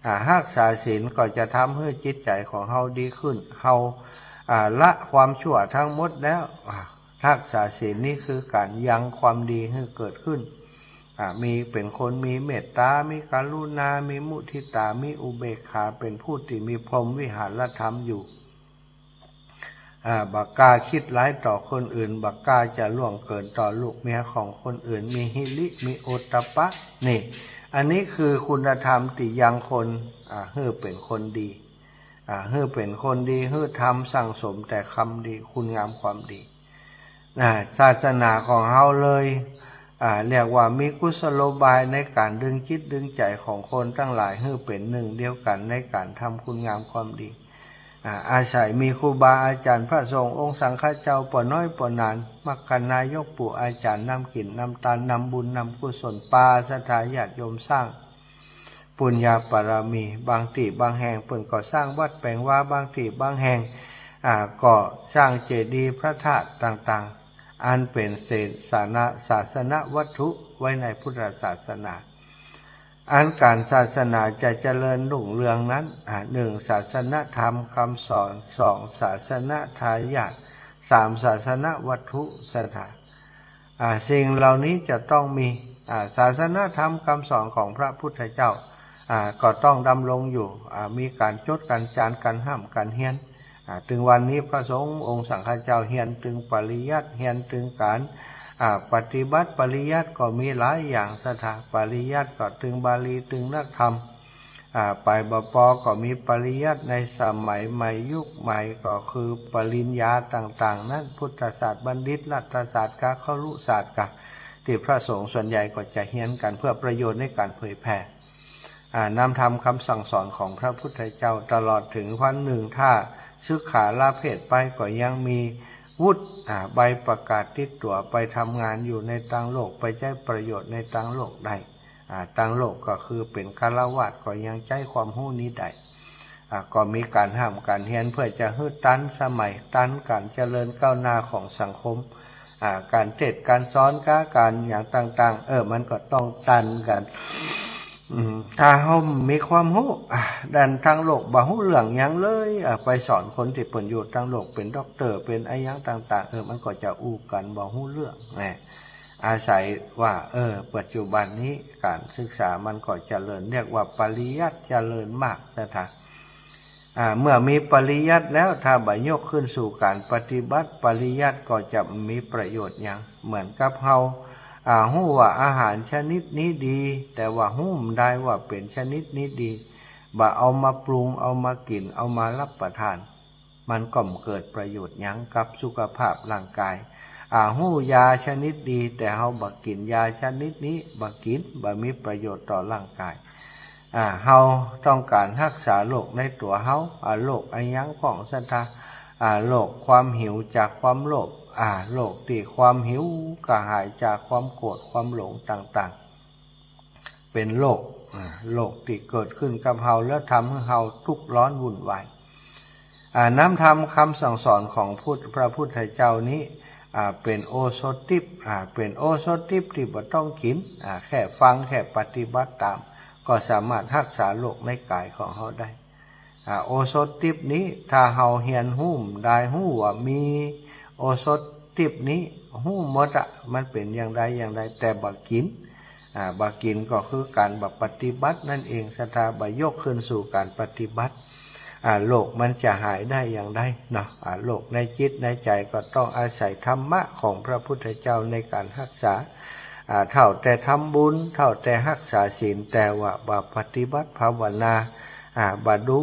อ่า ฮักษาศีลก็จะทำหื้อจิตใจ๋ของเฮาดีขึ้น เฮา อ่า ละความชั่วตังหมดแล้ว อ่า ฮักษาศีลนี่คือก๋านยังความดีหื้อเกิดขึ้น อ่า มี เป๋นคนมีเมตต๋า มีกรุณา มีมุทิตา มีอุเบกขา เป๋นผู้ตี้มีพรหมวิหารธรรมอยู่ อ่า บ่กล้าคิดร้ายต่อคนอื่น บ่กล้าจะล่วงเกินต่อลูกเมียของคนอื่น มีหิริ มีโอตตัปปะ นี่ อันนี้คือคุณธรรมตี้ยังคน อ่า หื้อเป๋นคนดี อ่า หื้อเป๋นคนดี หื้อทำสั่งสมแต่คำดี คุณงามความดี อ่า ศาสนาของเฮาเลย อ่า เรียกว่ามีกุศโลบายในก๋านดึงจิตดึงใจ๋ของคนตังหลาย หื้อเป๋นหนึ่งเดียวกั๋นในก๋านทำคุณงามความดี อ่า อาศัยมีครูบาอาจ๋ารย์ พระสงฆ์องค์สังฆเจ้า ป้อน้อยป้อนาน มรรคนายก ปู่อาจ๋ารย์ นำกิ๋นนำตาน นำบุญนำกุศล ปาศรัทธาญาติโยมสร้าง ปุญญาบารมี บางตี้บางแห่งเปิ้นก็สร้างวัดแป๋งวา บางตี้บางแห่ง อ่า ก็สร้างเจดีย์พระธาตุต่างๆ อันเป๋นเสสานะ ศาสนวัตถุไว้ในพุทธศาสนา อันก๋านศาสนาจะเจริญรุ่งเรืองนั้น อ่า หนึ่ง ศาสนธรรมกำสอน สอง ศาสนทายาท สาม ศาสนวัตถุ ศรัทธา อ่า สิ่งเหล่านี้จะต้องมี อ่า ศาสนธรรมกำสอนของพระพุทธเจ้า อ่า ก็ต้องดำรงอยู่ อ่า มีก๋านจดก๋านจ๋าร ก๋านฮ่ำก๋านเฮียน อ่า ตึงวันนี้พระสงฆ์องค์สังฆเจ้าเฮียนตึงปริยัติ เฮียนตึงก๋าน อ่า ปฏิบัติปริยัติก็มีหลายอย่าง ศรัทธา ปริยัติก็ตึงบาลี ตึงนักธรรม อ่า ไปบ่ปอก็มีปริยัติในสมัยใหม่ยุคใหม่ ก็คือปริญญาต่างๆ นั้น พุทธศาสตร์บัณฑิต รัฐศาสตร์กา ครุศาสตร์กา ตี้พระสงฆ์ส่วนใหญ่ก็จะเฮียนกั๋นเพื่อประโยชน์ในก๋านเผยแผ่ อ่า นำธรรมคำสั่งสอนของพระพุทธเจ้า ตลอดเถิงวันนึ่ง ถ้าสึกขาละเพศไปก็ยังมีวุฒิ อ่า ใบประกาศติดตั๋ว ไปทำงานอยู่ในต่างโลก ไปใจ๊ประโยชน์ในต่างโลกได้ อ่า ต่างโลกก็คือเป๋นฆราวาสก็ยังใจ๊ความฮู้นี้ได้ อ่า ก็มีก๋านฮ่ำก๋านเฮียนเพื่อจะหื้อตันสมัย ตันก๋านเจริญก้าวหน้าของสังคม อ่า ก๋านเตสน์ก๋านสอนกา ก๋านหยังต่างๆ เออ มันก็ต้องตันกั๋น อืม ถ้าเฮามีความฮู้ อ่า ด้านต่างโลกบ่ฮู้เรื่องหยังเลย อ่า ไปสอนคนตี้เปิ้นอยู่ต่างโลก เป๋นด็อกเตอร์ เป๋นอะหยังต่างๆ เออ มันก็จะอู้กั๋นบ่ฮู้เรื่องแหละ อาศัยว่า เออ ปัจจุบันนี้ก๋านศึกษามันก็เจริญ เรียกว่าปริยัติเจริญมากนะท่าน อ่า เมื่อมีปริยัติแล้ว ถ้าบ่ยกขึ้นสู่ก๋านปฏิบัติ ปริยัติก็จะบ่มีประโยชน์หยัง เหมือนกับเฮา อ่า ฮู้ว่าอาหารชนิดนี้ดี แต่ว่าฮู้บ่ได้ว่าเป๋นชนิดนี้ดี บ่เอามาปรุง เอามากิ๋น เอามารับประทาน มันก็บ่เกิดประโยชน์หยังกับสุขภาพร่างกาย อ่า ฮู้ยาชนิดดี แต่เฮาบ่กิ๋นยาชนิดนี้ บ่กิ๋น บ่มีประโยชน์ต่อร่างกาย อ่า เฮาต้องก๋านฮักษาโรคในตั๋วเฮา อ่า โรคอะหยังพ่องศรัทธา อ่า โรคความหิวจากความโลภ อ่า โรคตี้ความหิวกระหายจากความโกรธความหลงต่างๆ เป๋นโรค อ่า โรคตี้เกิดขึ้นกับเฮาแล้วทำหื้อเฮาทุกข์ร้อนวุ่นวาย อ่า นำธรรมคำสั่งสอนของพุทธ พระพุทธเจ้านี้ อ่า เป๋นโอสถทิพย์ อ่า เป๋นโอสถทิพย์ตี้บ่ต้องกิ๋น อ่า แค่ฟัง แค่ปฏิบัติต๋าม ก็สามารถฮักษาโรคในก๋ายของเฮาได้ อ่า โอสถทิพย์นี้ ถ้าเฮาเฮียนฮู้บ่ได้ ฮู้ว่ามีโอสถทิพย์นี้ ฮู้หมดอะ มันเป๋นอย่างใดอย่างใด แต่บ่กิ๋น อ่า บ่กิ๋นก็คือก๋านบ่ปฏิบัตินั่นเอง ศรัทธา บ่ยกขึ้นสู่ก๋านปฏิบัติ อ่า โรคมันจะหายได้อย่างใดเนาะ อ่า โรคในจิตในใจ๋ก็ต้องอาศัยธรรมะของพระพุทธเจ้าในก๋านฮักษา อ่า เท่าแต่ทำบุญ เท่าแต่ฮักษาศีล แต่ว่าบ่ปฏิบัติภาวนา อ่า บ่ดู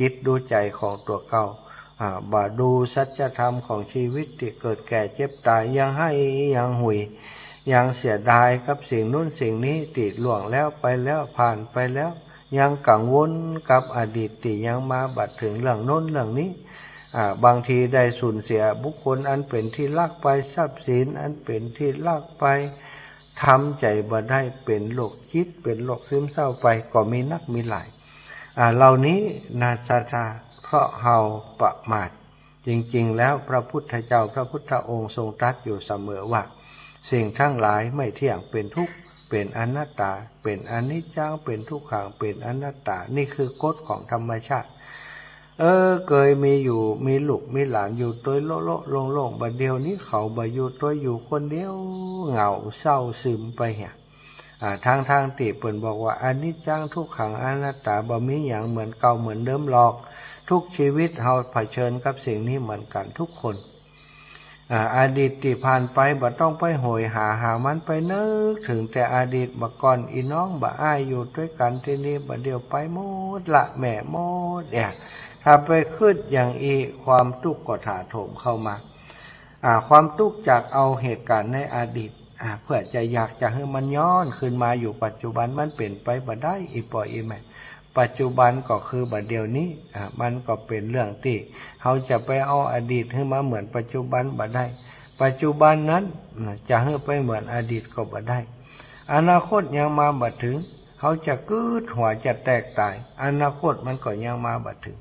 จิตดูใจ๋ของตั๋วเก่า อ่า บ่ดูสัจธรรมของชีวิตตี้เกิดแก่เจ็บต๋าย ยังไห้ยังหุย ยังเสียดายกับสิ่งนู้นสิ่งนี้ตี้ล่วงแล้วไปแล้ว ผ่านไปแล้ว ยังกังวลกับอดีตตี้ยังมาบ่เถิงเรื่องนู้นเรื่องนี้ อ่า บางทีได้สูญเสียบุคคลอันเป๋นที่ฮักไป ทรัพย์สินอันเป๋นที่ฮักไป ทำใจ๋บ่ได้ เป๋นโรคจิต เป๋นโรคซึมเศร้าไป ก็มีนักมีหลาย อ่า เหล่านี้นะศรัทธา เพราะเฮาประมาท จริงๆ แล้วพระพุทธเจ้า พระพุทธองค์ทรงตรัสอยู่เสมอว่า สิ่งทั้งหลายไม่เที่ยง เป็นทุกข์ เป็นอนัตตา เป็นอนิจจัง เป็นทุกขัง เป็นอนัตตา นี่คือกฎของธรรมชาติ เออ เกยมีอยู่ มีลูกมีหลานอยู่ตวยโละๆ โล่งๆ บ่าเดี่ยวนี้เขาบ่อยู่ตวย อยู่คนเดียว เหงาเศร้าซึมไปเหีย อ่า ทั้งๆ ตี้เปิ้นบอกว่าอนิจจัง ทุกขัง อนัตตา บ่มีหยังเหมือนเก่าเหมือนเดิมหรอก ทุกชีวิตเฮาเผชิญกับสิ่งนี้เหมือนกั๋นทุกคน อ่า อดีตตี้ผ่านไปบ่ต้องไปโหยหาหามัน ไปนึกเถิงแต่อดีต บ่าก่อนอี่น้องบ่าอ้ายอยู่ตวยกั๋นตี้นี่ บ่าเดี่ยวไปหมดละแม่หมดแอ่ ถ้าไปกึ๊ดอย่างอี้ ความตุ๊กข์ก็ถาโถมเข้ามา อ่า ความตุ๊กข์จากเอาเหตุก๋ารณ์ในอดีต อ่า เปื้อจะอยากจะหื้อมันย้อนคืนมาอยู่ปัจจุบัน มันเป๋นไปบ่ได้ อี่ป้ออี่แม่ ปัจจุบันก็คือบ่าเดี่ยวนี้ อ่า มันก็เป๋นเรื่องตี้เฮาจะไปเอาอดีตหื้อมาเหมือนปัจจุบันบ่ได้ ปัจจุบันนั้น อ่า จะหื้อไปเหมือนอดีตก็บ่ได้ อนาคตยังมาบ่เถิง เฮาจะกึ๊ดหัวจะแตกต๋าย อนาคตมันก็ยังมาบ่เถิง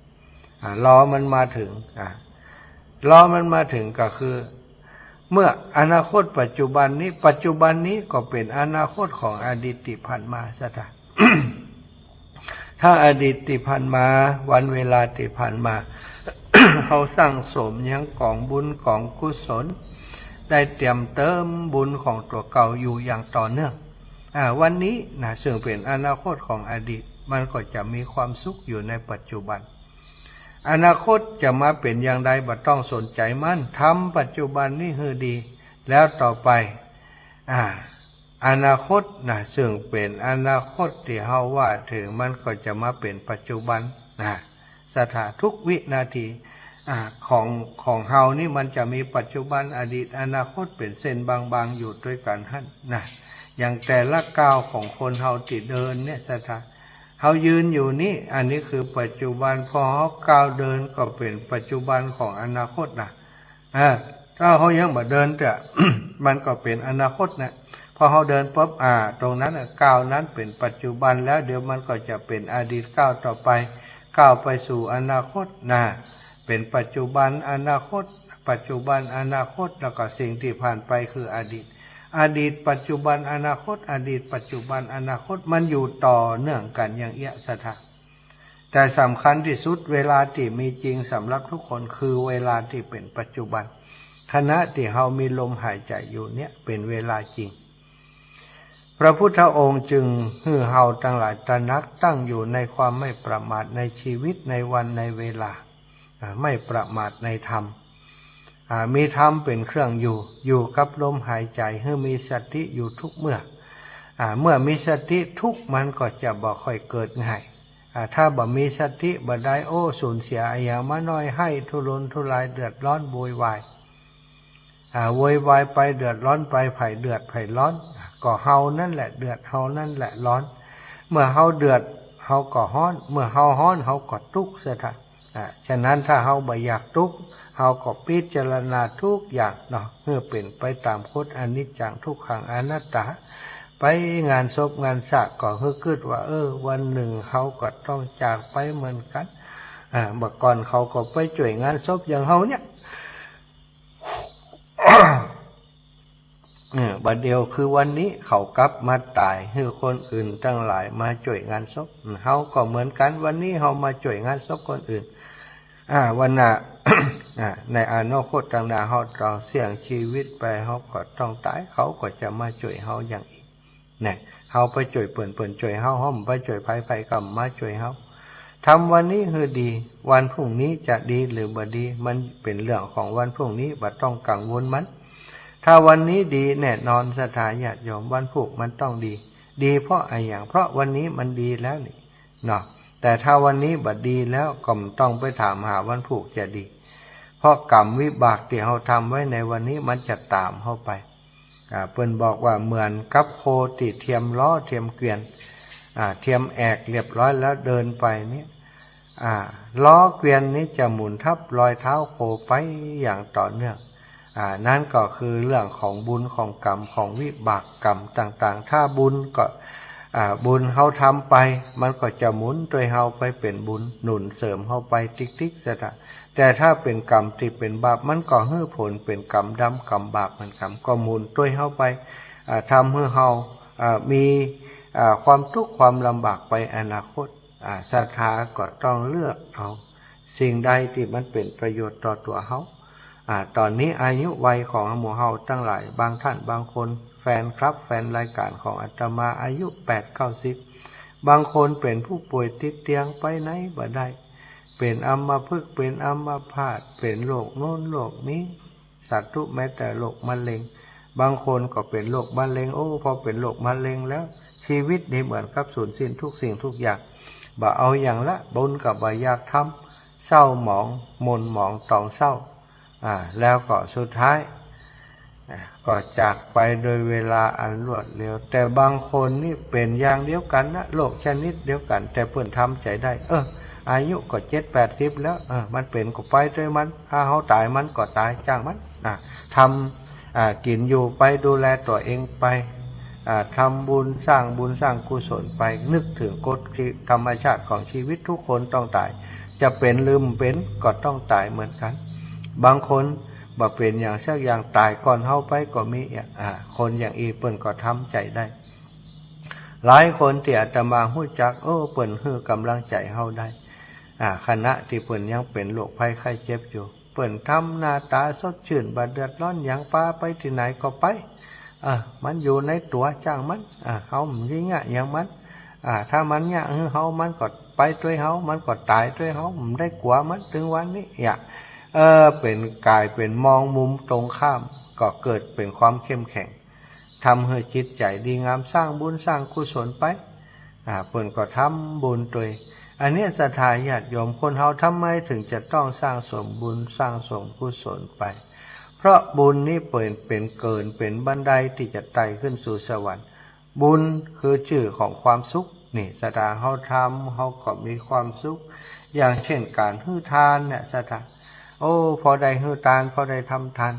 อ่า รอมันมาเถิง อ่า รอมันมาเถิงก็คือ เมื่ออนาคตปัจจุบันนี้ ปัจจุบันนี้ก็เป๋นอนาคตของอดีตตี้ผ่านมาซะเถาะ ถ้าอดีตตี้ผ่านมา วันเวลาตี้ผ่านมา เฮาสั่งสมยังก๋องบุญก๋องกุศล ได้เตรียมเติมบุญของตั๋วเก่าอยู่อย่างต่อเนื่อง อ่า วันนี้นะ ซึ่งเป๋นอนาคตของอดีต มันก็จะมีความสุขอยู่ในปัจจุบัน อนาคตจะมาเป๋นอย่างใดบ่ต้องสนใจ๋มัน ทำปัจจุบันนี้หื้อดี แล้วต่อไป อ่า อนาคตนะ ซึ่งเป๋นอนาคตตี้เฮาว่าเถิง มันก็จะมาเป๋นปัจจุบันนะ ศรัทธา ทุกวินาที อ่า ของ ของเฮานี่มันจะมีปัจจุบัน อดีต อนาคต เป๋นเส้นบางๆ อยู่ตวยกั๋นหั้นนะ อย่างแต่ละก้าวของคนเฮาตี้เดินเนี่ย ศรัทธา เฮายืนอยู่นี่ อันนี้คือปัจจุบัน พอเฮาก้าวเดินก็เป๋นปัจจุบันของอนาคตนะ อ่า ถ้าเฮายังบ่เดินเตื้อ มันก็เป๋นอนาคตนะ พอเฮาเดินปุ๊บ อ่า ตรงนั้นน่ะ ก้าวนั้นเป๋นปัจจุบันแล้ว เดี๋ยวมันก็จะเป๋นอดีตก้าวต่อไป ก้าวไปสู่อนาคตนะ เป๋นปัจจุบัน อนาคต ปัจจุบัน อนาคต แล้วก็สิ่งตี้ผ่านไปคืออดีต อดีต ปัจจุบัน อนาคต อดีต ปัจจุบัน อนาคต มันอยู่ต่อเนื่องกั๋นอย่างเอี้ย ศรัทธา แต่สำคัญตี้สุด เวลาตี้มีจริงสำหรับทุกคน คือเวลาตี้เป๋นปัจจุบัน ขณะตี้เฮามีลมหายใจ๋อยู่เนี่ย เป๋นเวลาจริง พระพุทธองค์จึงหื้อเฮาตังหลายตระหนักตั้งอยู่ในความไม่ประมาทในชีวิต ในวันในเวลา อ่า ไม่ประมาทในธรรม อ่า มีธรรมเป๋นเครื่องอยู่ อยู่กับลมหายใจ๋ หื้อมีสติอยู่ทุกเมื่อ อ่า เมื่อมีสติ ทุกข์มันก็จะบ่ค่อยเกิดง่าย อ่า ถ้าบ่มีสติบ่ได้ โอ้ สูญเสียอะหยังมาน้อย ไห้ทุรนทุราย เดือดร้อนโวยวาย อ่า โวยวายไป เดือดร้อนไป ใผเดือดใผร้อน ก็เฮานั่นแหละเดือด เฮานั่นแหละร้อน เมื่อเฮาเดือด เฮาก็ฮ้อน เมื่อเฮาฮ้อน เฮาก็ตุ๊กข์ ศรัทธา อ่า ฉะนั้นถ้าเฮาบ่อยากตุ๊กข์ เฮาก็พิจารณาทุกอย่างเนาะ หื้อเป๋นไปต๋ามกฎอนิจจัง ทุกขัง อนัตตา ไปงานศพงานสะก็หื้อกึ๊ดว่า เออ วันนึ่งเฮาก็ต้องจากไปเหมือนกั๋น อ่า บ่าก่อนเขาก็ไปจ้วยงานศพอย่างเฮาเนี่ย เออ บ่าเดี่ยวคือวันนี้เขากลับมาต๋าย หื้อคนอื่นตังหลายมาจ้วยงานศพ เฮาก็เหมือนกั๋น วันนี้เฮามาจ้วยงานศพคนอื่น อ่า วันหน้า อ่า ในอนาคตตังหน้า เฮาต้องเสี่ยงชีวิตไป เฮาก็ต้องต๋าย เขาก็จะมาจ้วยเฮาอย่างอี้ เนี่ย เฮาไปจ้วยเปิ้น เปิ้นจ้วยเฮา เฮาบ่ไปจ้วยใผ ใผก็บ่มาจ้วยเฮา ทำวันนี้หื้อดี วันพรุ่งนี้จะดีหรือบ่ดี มันเป๋นเรื่องของวันพรุ่งนี้ บ่ต้องกังวลมัน ถ้าวันนี้ดีแน่นอน ศรัทธาญาติโยม วันพูกมันต้องดี ดีเพราะอะหยัง เพราะวันนี้มันดีแล้วนี่เนาะ แต่ถ้าวันนี้บ่ดีแล้ว ก็บ่ต้องไปถามหาวันพูกจะดี เพราะกรรมวิบากตี้เฮาทำไว้ในวันนี้ มันจะต๋ามเฮาไป อ่า เปิ้นบอกว่าเหมือนกับโคตี้เตรียมล้อเตรียมเกวียน อ่า เตรียมแอกเรียบร้อยแล้วเดินไปเนี่ย อ่า ล้อเกวียนนี้จะหมุนทับรอยเท้าโคไปอย่างต่อเนื่อง อ่า นั้นก็คือเรื่องของบุญของกรรมของวิบากกรรมต่างๆ ถ้าบุญก็ อ่า บุญเฮาทำไป มันก็จะหมุนตวยเฮาไปเป๋นบุญ หนุนเสริมเฮาไปติ๊กๆ ศรัทธา แต่ถ้าเป๋นกรรมตี้เป๋นบาป มันก็หื้อผลเป๋นกรรมดำกรรมบาปเหมือนกั๋น ก็หมุนตวยเฮาไป อ่า ทำหื้อเฮา อ่า มี อ่า ความตุ๊กข์ความลำบากไปอนาคต อ่า ศรัทธาก็ต้องเลือกเอาสิ่งใดตี้มันเป๋นประโยชน์ต่อตั๋วเฮา อ่า ต๋อนนี้อายุวัยของหมู่เฮาตังหลาย บางท่านบางคน แฟนคลับ แฟนรายก๋านของอาตมา อายุแปดเก้าสิบ บางคนเป๋นผู้ป่วยติดเตียง ไปไหนบ่ได้ เป๋นอัมพฤกษ์ เป๋นอัมพาต เป๋นโรคโน้นโรคนี้ สาธุ แม้แต่โรคมะเร็ง บางคนก็เป๋นโรคมะเร็ง โอ้ พอเป๋นโรคมะเร็งแล้ว ชีวิตนี้เหมือนกับสูญสิ้นทุกสิ่งทุกอย่าง บ่เอาหยังละ บุญก็บ่อยากทำ เศร้าหมอง หม่นหมอง ตองเศร้า อ่า แล้วก็สุดท้าย อ่า ก็จากไปโดยเวลาอันรวดเร็ว แต่บางคนนี่เป๋นอย่างเดียวกั๋นนะ โรคชนิดเดียวกั๋น แต่เปิ้นทำใจ๋ได้ เออ อายุก็เจ็ดแปดสิบแล้ว เออ มันเป๋นก็ไปตวยมัน ถ้าเฮาต๋ายมันก็ต๋าย จ้างมัน อ่า ทำ อ่า กิ๋นอยู่ไป ดูแลตั๋วเองไป อ่า ทำบุญ สร้างบุญสร้างกุศลไป นึกเถิงกฎธรรมชาติของชีวิต ทุกคนต้องต๋าย จะเป๋นหรือบ่เป๋นก็ต้องต๋ายเหมือนกั๋น บางคนบ่เป๋นหยังสักอย่าง ต๋ายก่อนเฮาไปก็มี อ่า คนอย่างอี้เปิ้นก็ทำใจ๋ได้ หลายคนตี้อาตมาฮู้จัก โอ้ เปิ้นหื้อกำลังใจ๋เฮาได้ อ่า ขณะตี้เปิ้นยังเป๋นโรคภัยไข้เจ็บอยู่ เปิ้นทำหน้าต๋าสดชื่น บ่เดือดร้อนหยัง ปาไปตี้ไหนก็ไป เออ มันอยู่ในตั๋ว จ้างมัน อ่า เฮาบ่ได้เยียะหยังมัน อ่า ถ้ามันเยียะหื้อเฮา มันก็ไปตวยเฮา มันก็ต๋ายตวยเฮา บ่ได้กั๋วมัน เถิงวันนี้ เยียะ เออ เป๋น ก๋ายเป๋นมองมุมตรงข้าม ก็เกิดเป๋นความเข้มแข็ง ทำหื้อจิตใจ๋ดีงาม สร้างบุญสร้างกุศลไป อ่า เปิ้นก็ทำบุญตวย อันเนี้ยศรัทธาญาติโยม คนเฮาทำไมถึงจะต้องสร้างสมบุญสร้างสมกุศลไป เพราะบุญนี้เปิ้นเป๋นเกิน เป๋นบันไดตี้จะไต่ขึ้นสู่สวรรค์ บุญคือจื้อของความสุข นี่ศรัทธาเฮาทำ เฮาก็มีความสุข อย่างเช่นก๋านหื้อตานเนี่ยศรัทธา โอ้ พอได้หื้อตาน พอได้ทำตาน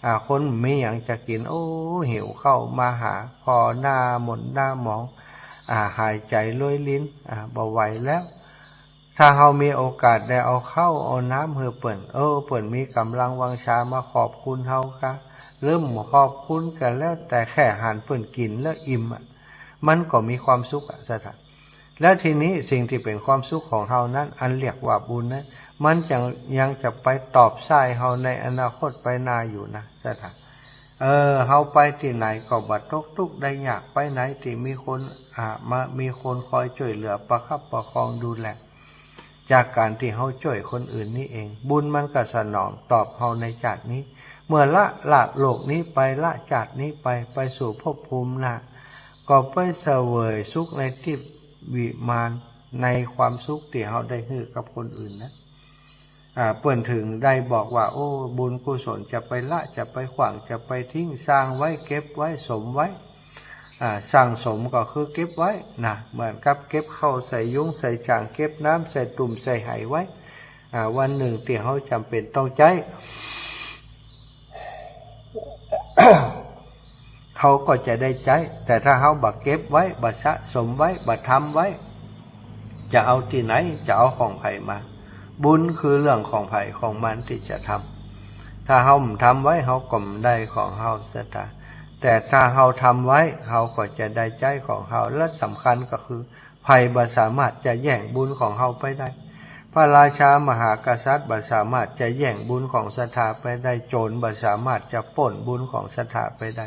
อ่า คนมีหยังจะกิ๋น โอ้ หิวข้าวมาหา ผ่อหน้าหม่นหน้าหมอง อ่า หายใจ๋รวยริน อ่า บ่ไหวแล้ว ถ้าเฮามีโอกาสได้เอาข้าวเอาน้ำหื้อเปิ้น เออ เปิ้นมีก๋ำลังวังชามาขอบคุณเฮาก้า หรือบ่ขอบคุณก็แล้วแต่ แค่หันเปิ้นกิ๋นแล้วอิ่มอะ มันก็มีความสุขอะศรัทธา แล้วทีนี้สิ่งตี้เป๋นความสุขของเฮานั้น อันเรียกว่าบุญนั้น มันยัง ยังจะไปตอบใช้เฮาในอนาคตไปหน้าอยู่นะศรัทธา เออ เฮาไปตี้ไหนก็บ่ตกตุ๊กข์ได้ยาก ไปไหนตี้มีคน อ่า มา มีคนคอยจ้วยเหลือประคับประคองดูแล จากก๋านตี้เฮาจ้วยคนอื่นนี้เอง บุญมันก็สนองตอบเฮาในจาตินี้ เมื่อละ ละโลกนี้ไป ละจาตินี้ไป ไปสู่ภพภูมิหน้า ก็ไปเสวยสุขในทิพย์วิมาน ในความสุขตี้เฮาได้หื้อกับคนอื่นนะ อ่า เปิ้นถึงได้บอกว่า โอ้ บุญกุศลจะไปละ จะไปขว้าง จะไปทิ้ง สร้างไว้ เก็บไว้ สมไว้ อ่า สั่งสมก็คือเก็บไว้นะ เหมือนกับเก็บข้าวใส่ยุ้งใส่จ่าง เก็บน้ำใส่ตุ่มใส่ไหไว้ อ่า วันหนึ่งตี้เฮาจ๋ำเป๋นต้องใจ๊ เฮาก็จะได้ใจ๊ แต่ถ้าเฮาบ่เก็บไว้ บ่สะสมไว้ บ่ทำไว้ จะเอาตี้ไหน จะเอาของใผมา บุญคือเรื่องของใผของมันตี้จะทำ ถ้าเฮาบ่ทำไว้ เฮาก็บ่ได้ของเฮาศรัทธา แต่ถ้าเฮาทำไว้ เฮาก็จะได้ใจ๊ของเฮา และสำคัญก็คือ ใผบ่สามารถจะแย่งบุญของเฮาไปได้ พระราชามหากษัตริย์บ่สามารถจะแย่งบุญของศรัทธาไปได้ โจรบ่สามารถจะปล้นบุญของศรัทธาไปได้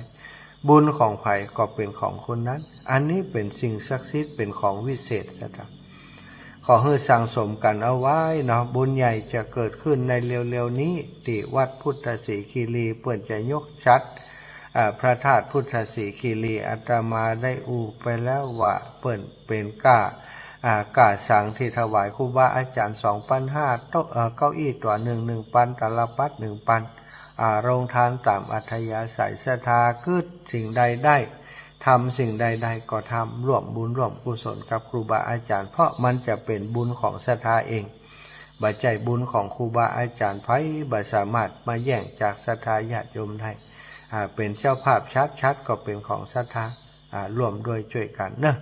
บุญของใผก็เป๋นของคนนั้น อันนี้เป๋นสิ่งศักดิ์สิทธิ์ เป๋นของวิเศษศรัทธา ขอหื้อสั่งสมกั๋นเอาไว้เนาะ บุญใหญ่จะเกิดขึ้นในเร็วๆ นี้ ตี้วัดพุทธสีคีรี เปิ้นจะยกฉัตร อ่า พระธาตุพุทธสีคีรี อาตมาได้อู้ไปแล้วว่าเปิ้นเป๋นก้า อ่า ก้าสังตี้ถวายครูบาอาจ๋ารย์สองปันห้า โต๊ะ เอ่อ เก้าอี้ตั๋วหนึ่ง หนึ่งปัน ตาลปัตรหนึ่งปัน อ่า โรงทานต๋ามอัธยาศัย ศรัทธากึ๊ดสิ่งใดได้ ทำสิ่งใดได้ก็ทำ ร่วมบุญร่วมกุศลกับครูบาอาจ๋ารย์ เพราะมันจะเป๋นบุญของศรัทธาเอง บ่ใจ้บุญของครูบาอาจ๋ารย์ ใผบ่สามารถมาแย่งจากศรัทธาญาติโยมได้ อ่า เป๋นเจ้าภาพฉัตร ฉัตรก็เป๋นของศรัทธา อ่า ร่วมด้วยจ้วยกั๋นเนาะ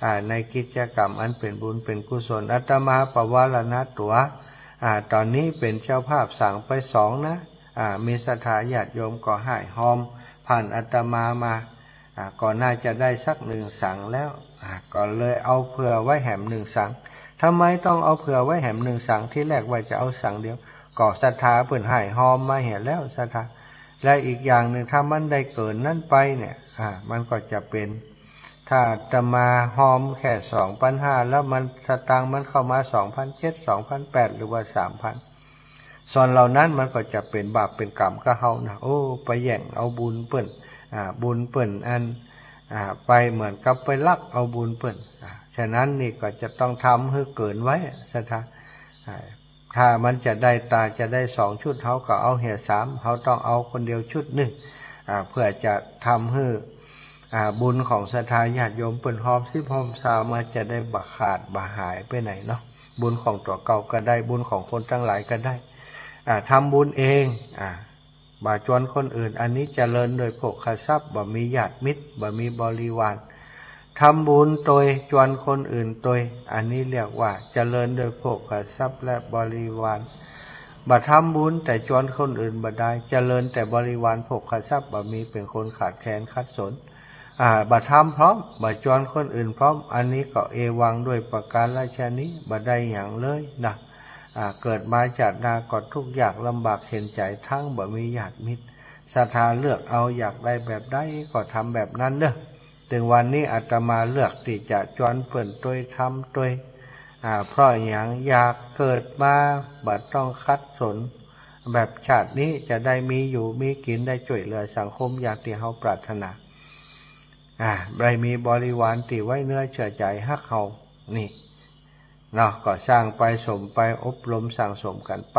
อ่า ในกิจกรรมอันเป๋นบุญเป๋นกุศล อาตมาปวารณาตั๋ว อ่า ต๋อนนี้เป๋นเจ้าภาพสังไปสองนะ อ่า มีศรัทธาญาติโยมก็ห้ายฮอมผ่านอาตมามา อ่า ก็น่าจะได้สักหนึ่งสังแล้ว อ่า ก็เลยเอาเผื่อไว้แหมหนึ่งสัง ทำไมต้องเอาเผื่อไว้แหมหนึ่งสัง ทีแรกว่าจะเอาสังเดียว ก็ศรัทธาเปิ้นห้ายฮอมมาเหียแล้วศรัทธา และอีกอย่างหนึ่ง ถ้ามันได้เกินนั้นไปเนี่ย อ่า มันก็จะเป๋น ถ้าอาตมาฮอมแค่สองปันห้า แล้วมันสตางค์มันเข้ามาสองปันเจ็ด สองปันแปด หรือว่าสามปัน ส่วนเหล่านั้นมันก็จะเป๋นบาปเป๋นก๋รรมกับเฮานะ โอ้ ไปแย่งเอาบุญเปิ้น อ่า บุญเปิ้นอัน อ่า ไปเหมือนกับไปลักเอาบุญเปิ้น อ่า ฉะนั้นนี่ก็จะต้องทำหื้อเกินไว้ศรัทธา อ่า ถ้ามันจะได้ ถ้าจะได้สองชุด เฮาก็เอาเหียสาม เฮาต้องเอาคนเดียวชุดหนึ่ง อ่า เพื่อจะทำหื้อ อ่า บุญของศรัทธาญาติโยมเปิ้นฮอมสิบฮอมซาวมาจะได้บ่ขาดบ่หายไปไหนเนาะ บุญของตั๋วเก่าก็ได้ บุญของคนตังหลายก็ได้ อ่า ทำบุญเอง อ่า บ่จวนคนอื่น อันนี้เจริญโดยโภคทรัพย์ บ่มีญาติมิตร บ่มีบริวาร ทำบุญตวย จวนคนอื่นตวย อันนี้เรียกว่าเจริญโดยโภคทรัพย์และบริวาร บ่ทำบุญแต่จวนคนอื่นบ่ได้ เจริญแต่บริวาร โภคทรัพย์บ่มี เป๋นคนขาดแคลนขัดสน อ่า บ่ทำพร้อม บ่จวนคนอื่นพร้อม อันนี้ก็เอวังด้วยประการฉะนี้ บ่ได้หยังเลยนะ อ่า เกิดมาจาติหน้าก็ทุกข์ยากลำบากเข็ญใจ๋ ทั้งบ่มีญาติมิตร ศรัทธาเลือกเอา อยากได้แบบใดก็ทำแบบนั้นเนาะ เถิงวันนี้อาตมาเลือกตี้จะจวนเปิ้นตวย ทำตวย อ่า เพราะหยัง อยากเกิดมาบ่ต้องขัดสน แบบชาตินี้จะได้มีอยู่มีกิ๋น ได้จ้วยเหลือสังคมอย่างตี้เฮาปรารถนา อ่า ได้มีบริวารตี้ไว้เนื้อเชื่อใจ๋ฮักเฮานี่เนาะ ก็สร้างไปสมไป อบรมสั่งสมกั๋นไป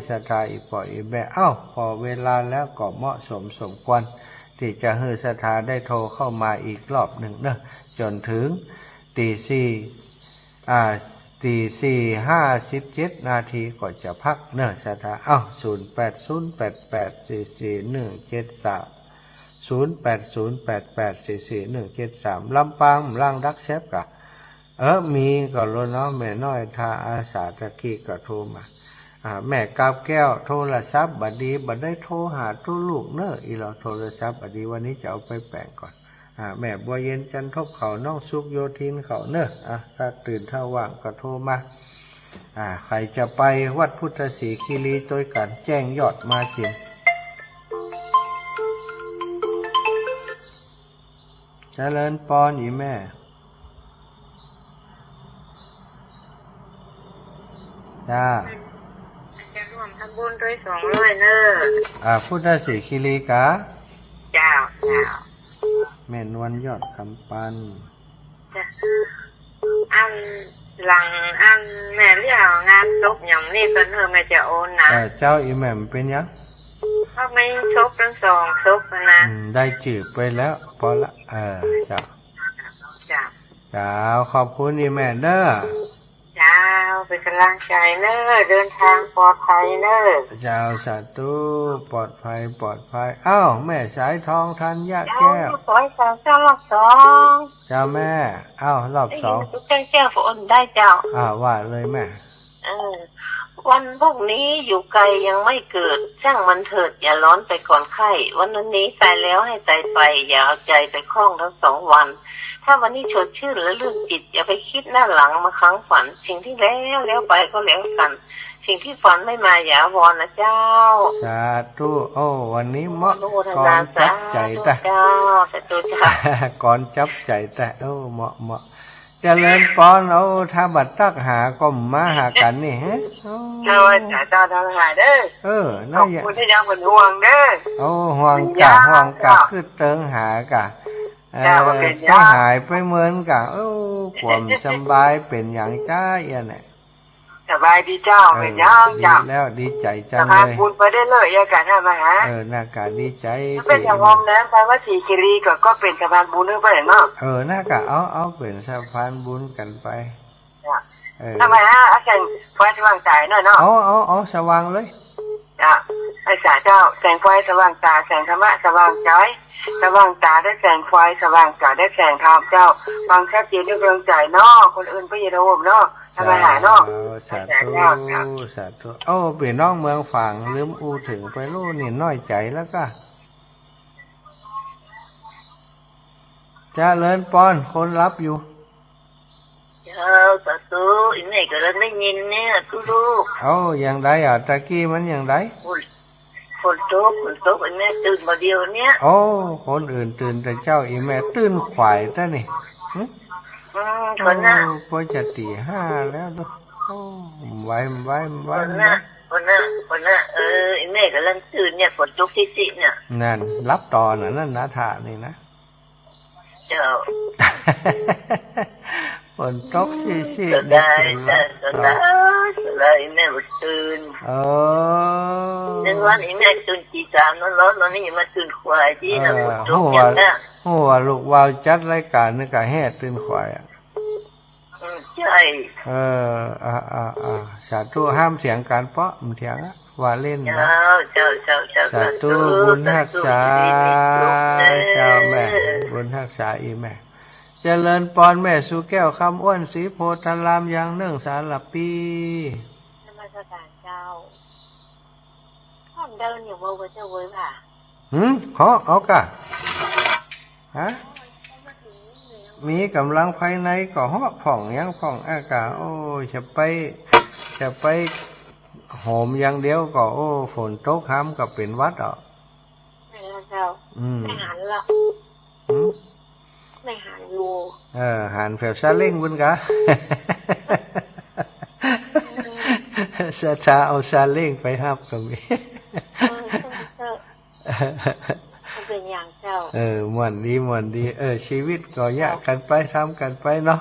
ศรัทธาอี่ป้ออี่แม่ เอ้า พอเวลาแล้วก็เหมาะสมสมควร ตี้จะหื้อศรัทธาได้โทรเข้ามาอีกรอบนึ่งเนาะ จ๋นเถิง ตี๋สี่ อ่า ตี๋สี่ห้าสิบเจ็ดนาทีก็จะพักเนาะศรัทธา เอ้า ศูนย์แปดศูนย์แปดแปดสี่สี่หนึ่งเจ็ดสาม ศูนย์แปดศูนย์แปดแปดสี่สี่หนึ่งเจ็ดสาม ลำปาง ลางดักแซบก่ะ เออ มีก่อโลเนาะ แม่น้อยท่าอาสาตะกี้ก็โทรมา อ่า แม่กาบแก้ว โทรศัพท์บ่ดี บ่ได้โทรหาตุ๊ลูกเนาะ อี่หล่อโทรศัพท์บ่ดี วันนี้จะเอาไปแป๋งก่อน อ่า แม่บัวเย็น จันทบเขา น้องสุขโยธินเขาเนาะ อ่ะ ถ้าตื่นถ้าว่างก็โทรมา อ่า ใผจะไปวัดพุทธสิขิริตวยกั๋น แจ้งยอดมาจิ่ง เจริญปอนอี่แม่ จ้า จะร่วมทำบุญตวยสองร้อยเนาะ อ่า พุทธสิขิริกา เจ้า เจ้า แม่นวลยอดคำปัน จ้ะ อันหลังอันแม่เลี้ยงงานศพอย่างนี้ก็เนอะ แม่จะโอนนะ เออ เจ้า อี่แม่มันเป๋นหยัง ก็มีศพตึงสองศพนะ อืม ได้จื้อไปแล้ว ปอละ เออ เจ้า จ้ะ เจ้า ขอบคุณอี่แม่เนาะ เจ้า เป๋นก๋ำลังใจ๋เนาะ เดินตางปลอดภัยเนาะ เจ้า สาธุ ปลอดภัย ปลอดภัย เอ้า แม่สายทอง ธัญญะแก้ว เจ้า สายทอง เจ้า รอบสอง เจ้าแม่ เอ้า รอบสอง ได้ยินตุ๊กแจ้งแจ้งฝนได้เจ้า อ่า ว่าเลยแม่ เออ วันพรุ่งนี้อยู่ไกลยังไม่เกิด ช่างมันเถิด อย่าร้อนไปก่อนใค่ วันนี้ตายแล้วให้ตายไป อย่าเอาใจไปข้องทั้งสองวัน ถ้าวันนี้สดชื่นและรื่นจิต อย่าไปคิดหน้าหลังมาค้างฝัน สิ่งที่แล้วแล้วไปก็แล้วกั๋น สิ่งที่ฝันไม่มาอย่าอาวรณ์นะเจ้า สาธุ โอ้ วันนี้เหมาะ อนุโมทนา ก๋อนจับใจ๋ สาธุ ตะ เจ้า สาธุเจ้า ก๋อนจับใจ๋ ตะ โอ้ เหมาะ เหมาะ เจริญปอน โอ้ ถ้าบ่ตักหาก็มาหากั๋นนี่ ฮะ โอ้ เจ้า เจ้า เจ้า ทักหาเด้อ เออ ขอบคุณตี้ยังเป๋นห่วงเด้อ โอ้ ห่วงก่ะ ห่วงก่ะ เจ้า กึ๊ดเติงหาก่ะ เออ เจ้า บ่เป๋นหยัง ไปหายไปเมินก่ะ โอ้ ความสำบายเป๋นหยังจ้าเอี้ยเนี่ย สบายดีเจ้า เออ เป๋นหยัง ดี เจ้า แล้ว ดีใจ๋จังเลย สะพานบุญไปได้เลย เอี้ยก่ะ ถ้ามาหา เออ น่าก่ะ ดีใจ๋ เป๋นตี้อย่างโฮมแหลม ไปวัดสิขิริก็ ก็เป๋นสะพานบุญหื้อไปเนาะ เออ น่าก่ะ เอา เอาเป๋นสะพานบุญกั๋นไป จ้ะ เออ ถ้ามาหา เอาแสงไฟสว่างต๋าหน่อยเนาะ เอา เอา เอา สว่างเลย เจ้า ไอ้สาเจ้า แสงไฟสว่างต๋า แสงธรรมะสว่างใจ๋ สว่างต๋าด้วยแสงไฟ สว่างใจ๋ด้วยแสงธรรมเจ้า ฟังชัดเจนด้วยดวงใจ๋เนาะ คนอื่นไปอยู่ในโฮมเนาะ ถ้ามาหาเนาะ เจ้า สาธุ สาธุ เจ้า สาธุ โอ้ ปี้น้องเมืองฝาง ลืมอู้เถิงไปลูกนี่ น้อยใจ๋แล้วก่ะ เจริญปอน คนหลับอยู่ เจ้า สาธุ อี่แม่ก่ำลังได้ยินเนี่ย ตุ๊ลูก เอ้า อย่างใดอ่ะ ตะกี้มันอย่างใด ฝน ฝนตก ฝนตก อี่แม่ตื่นบ่าเดี่ยวเนี่ย โอ้ คนอื่นตื่นแต่เจ๊า อี่แม่ตื่นขวายตะนี่ หึ อืม คนน่ะ โอ้ ก็จะตี๋ห้าแล้วเนาะ โอ้ ไหว ไหว ไหว คนน่ะ ไหว คนน่ะ คนน่ะ เออ อี่แม่ก่ำลังตื่นเนี่ย ฝนตกซิ่ๆเนี่ย นั่น หลับต่อน่ะ นั่นนะ ถ้านี่นะ เจ้า ฝนตกซิ่ๆ ก็ได้ ได้ ก็ได้ ก็ได้ อี่แม่บ่ตื่น เออ นึกว่าอี่แม่ตื่นตี๋สามนอนหลับ ต๋อนนี้ยังมาตื่นขวายตี้นะ เออ ฝนตกเนี่ยนะ ฮู้ว่าลูกบ่าวจัดรายก๋านนี่ก็แฮ่ตื่นขวายอ่ะ อืม ใจ้ เออ อ่า อ่า อ่า สาธุ ห้ามเถียงกั๋น เปาะ บ่เถียงอะ ว่าเล่นนะ เจ้า เจ้า เจ้า เจ้า สาธุ สาธุ บุญฮักษา สาธุ เจ้าแม่ บุญฮักษาอี่แม่ เจริญปอนแม่สุแก้ว คำอ้วน ศรีโพธาราม อย่างนึ่งสารปี นมัสการเจ้า พ่องเดินอยู่บ่ เจ้าเว้ยว่ะ หืม เหาะ เอาก่ะ ฮะ มีก๋ำลังภายในก็เหาะ พ่องหยังพ่องอากาศ โอ้ย จะไป จะไปโฮมอย่างเดียวก็ โอ้ ฝนตกห้ามก็เป๋นหวัดอ่ะ แม่นแล้วเจ้า อืม ไม่หันละ หืม ไม่หันอยู่ เออ หันแผวซาเล้งบุญกะ ศรัทธาเอาซาเล้งไปฮับก็มี เออ เออ บ่เป๋นหยังเจ้า เออ ม่วนดี ม่วนดี เออ ชีวิตก็ยะกั๋นไป ทำกั๋นไปเนาะ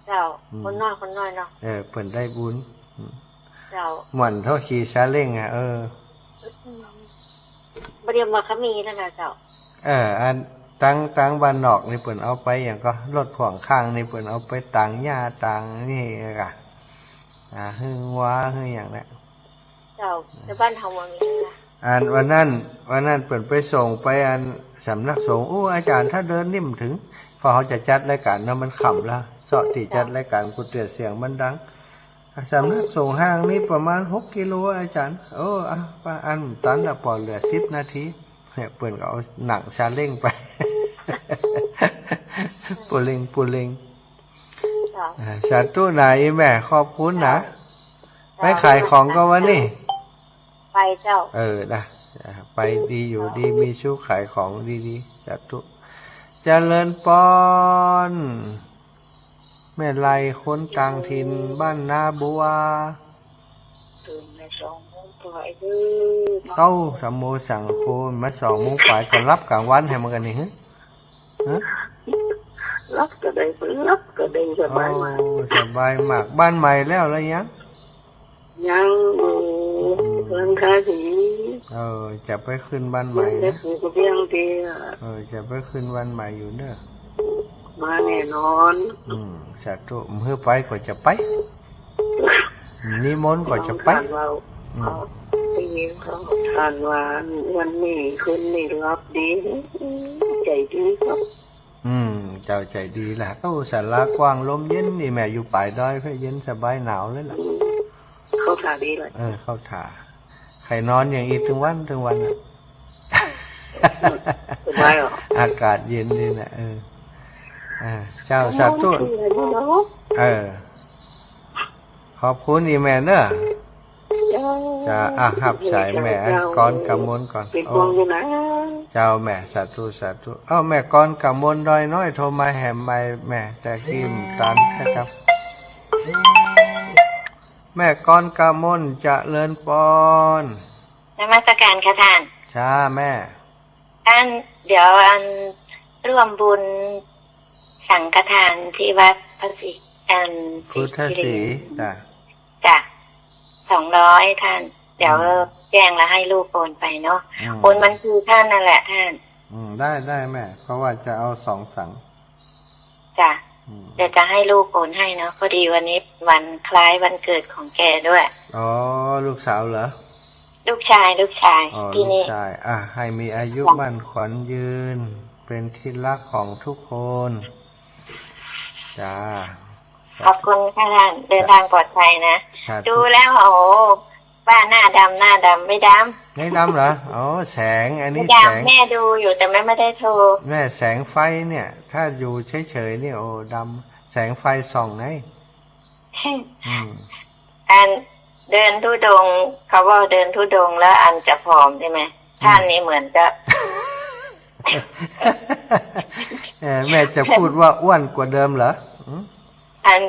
เจ้า อืม คนน้อย คนน้อยเนาะ เออ เปิ้นได้บุญ อืม เจ้า ม่วนเต้าขี่ซาเล้งอะ เออ บ่เดียวมาขะมีแล้วนะเจ้า เออ อัน ตัง ตังบ้านนอกนี่เปิ้นเอาไปหยังก่อ รถพ่วงข้างนี่เปิ้นเอาไปตางหญ้าตางนี่ก่ะ อ่า หื้อวัว หื้อหยังนะ เจ้า แต่บ้านเฮาบ่มีนะ อันวันนั้น วันนั้นเปิ้นไปส่งไปอันสำนักสงฆ์ อู้ อาจ๋ารย์ ถ้าเดินนี่บ่เถิง เพราะเฮาจะจัดรายก๋านเนาะ มันค่ำแล้ว เซาะตี้จัดรายก๋าน เจ้า กูเตี้ยเสียงมันดัง สำนักสงฆ์ห่างนี่ประมาณหกกิโล อาจ๋ารย์ โอ้ อ่ะ ป้าอั้นตันละ ปอเหลือสิบนาที เนี่ย เปิ้นก็เอาหนังซาเล้งไป ปูเล็ง ปูเล็ง เจ้า อ่า สาธุนะ อีแม่ ขอบคุณนะ เจ้า ไปขายของก่อวันนี้ ไปเจ้า เออ นะ อ่า ไปดีอยู่ดีมีสุข ขายของดีๆ สาธุ เจริญปอน แม่ไล คนต่างถิ่น บ้านนาบัว ตื่นแต่สองโมงปายเด้อ เต้า ธัมโมสังโฆ มาสองโมงปาย ก็หลับก๋างวันแหมเหมือนกั๋นนี่ ฮะ ฮะ หลับก็ได้ บ่หลับก็ได้ สบายมาก โอ้ สบายมาก บ้านใหม่แล้ว แล้วยัง ยังอยู่ อืม เฮือนทาสี เออ จะไปขึ้นบ้านใหม่นะ ยังได้ปลูกกระเบื้องเตีย เออ จะไปขึ้นบ้านใหม่อยู่เนาะ มาแน่นอน อืม สาธุ หื้อไปก็จะไป นิมนต์ก็จะไป ท่านว่า อืม เอา ได้ยินเขา ท่านว่าวันนี้คืนนี้หลับดี ใจดีครับ อืม เจ้าใจดีละ โอ้ ศาลากว้างลมเย็นนี่แม่ อยู่ป๋ายดอยก็เย็นสบาย หนาวเลยล่ะ อืม เข้าท่าดีเลย เออ เข้าท่า ใค่นอนอย่างอี้ตึงวันตึงวันอะ สบายเหรอ อากาศเย็นดีนะ เออ อ่า เจ้า สาธุ เออ ขอบคุณอีแม่เนาะ เจ้า จ้า อ่ะ ฮับสายแม่ เจ้า อันกรกำมลก่อน เป็นห่วงอยู่นะ โอ้ เจ้าแม่ สาธุ สาธุ เอ้า แม่กรกำมลดอยน้อย โทรมาแหมใหม่แม่ แต่กี้บ่ตันนะครับ แม่กรกำมล เจริญปอน นมัสการค่ะท่าน จ้าแม่ อัน เดี๋ยวอันร่วมบุญสังฆทานที่วัดพระศรี อัน พุทธศรี ศรีคิริ จ้ะ จ้ะ สองร้อยท่าน เดี๋ยว อืม แจ้งแล้วให้ลูกโอนไปเนาะ อืม โอนบัญชีท่านนั่นแหละท่าน อืม ได้ ได้แม่ เพราะว่าจะเอาสองสัง จ้ะ อืม เดี๋ยวจะให้ลูกโอนให้เนาะ พอดีวันนี้วันคล้ายวันเกิดของแกด้วย อ๋อ ลูกสาวเหรอ ลูกชาย ลูกชาย อ๋อ ที่นี่ ลูกชาย อ่ะ ให้มีอายุ จ้ะ มั่นขวัญยืน เป็นที่รักของทุกคน จ้า ขอบคุณค่ะท่าน เดินทางปลอดภัยนะ สาธุ ดูแล้ว โอ้โห ว่าหน้าดำ หน้าดำ ไม่ดำ ไม่ดำเหรอ อ๋อ แสง อันนี้ ไม่ดำ แสง แม่ดูอยู่ แต่แม่ไม่ได้โทร แม่ แสงไฟเนี่ย ถ้าอยู่เฉยๆ เนี่ย โอ้ ดำ แสงไฟส่องไง อืม อันเดินธุดงค์ เขาว่าเดินธุดงค์แล้วอันจะผอมใช่ไหม อืม ท่านนี่เหมือนจะ เอ่อ แม่จะพูดว่าอ้วนกว่าเดิมเหรอ อืม อัน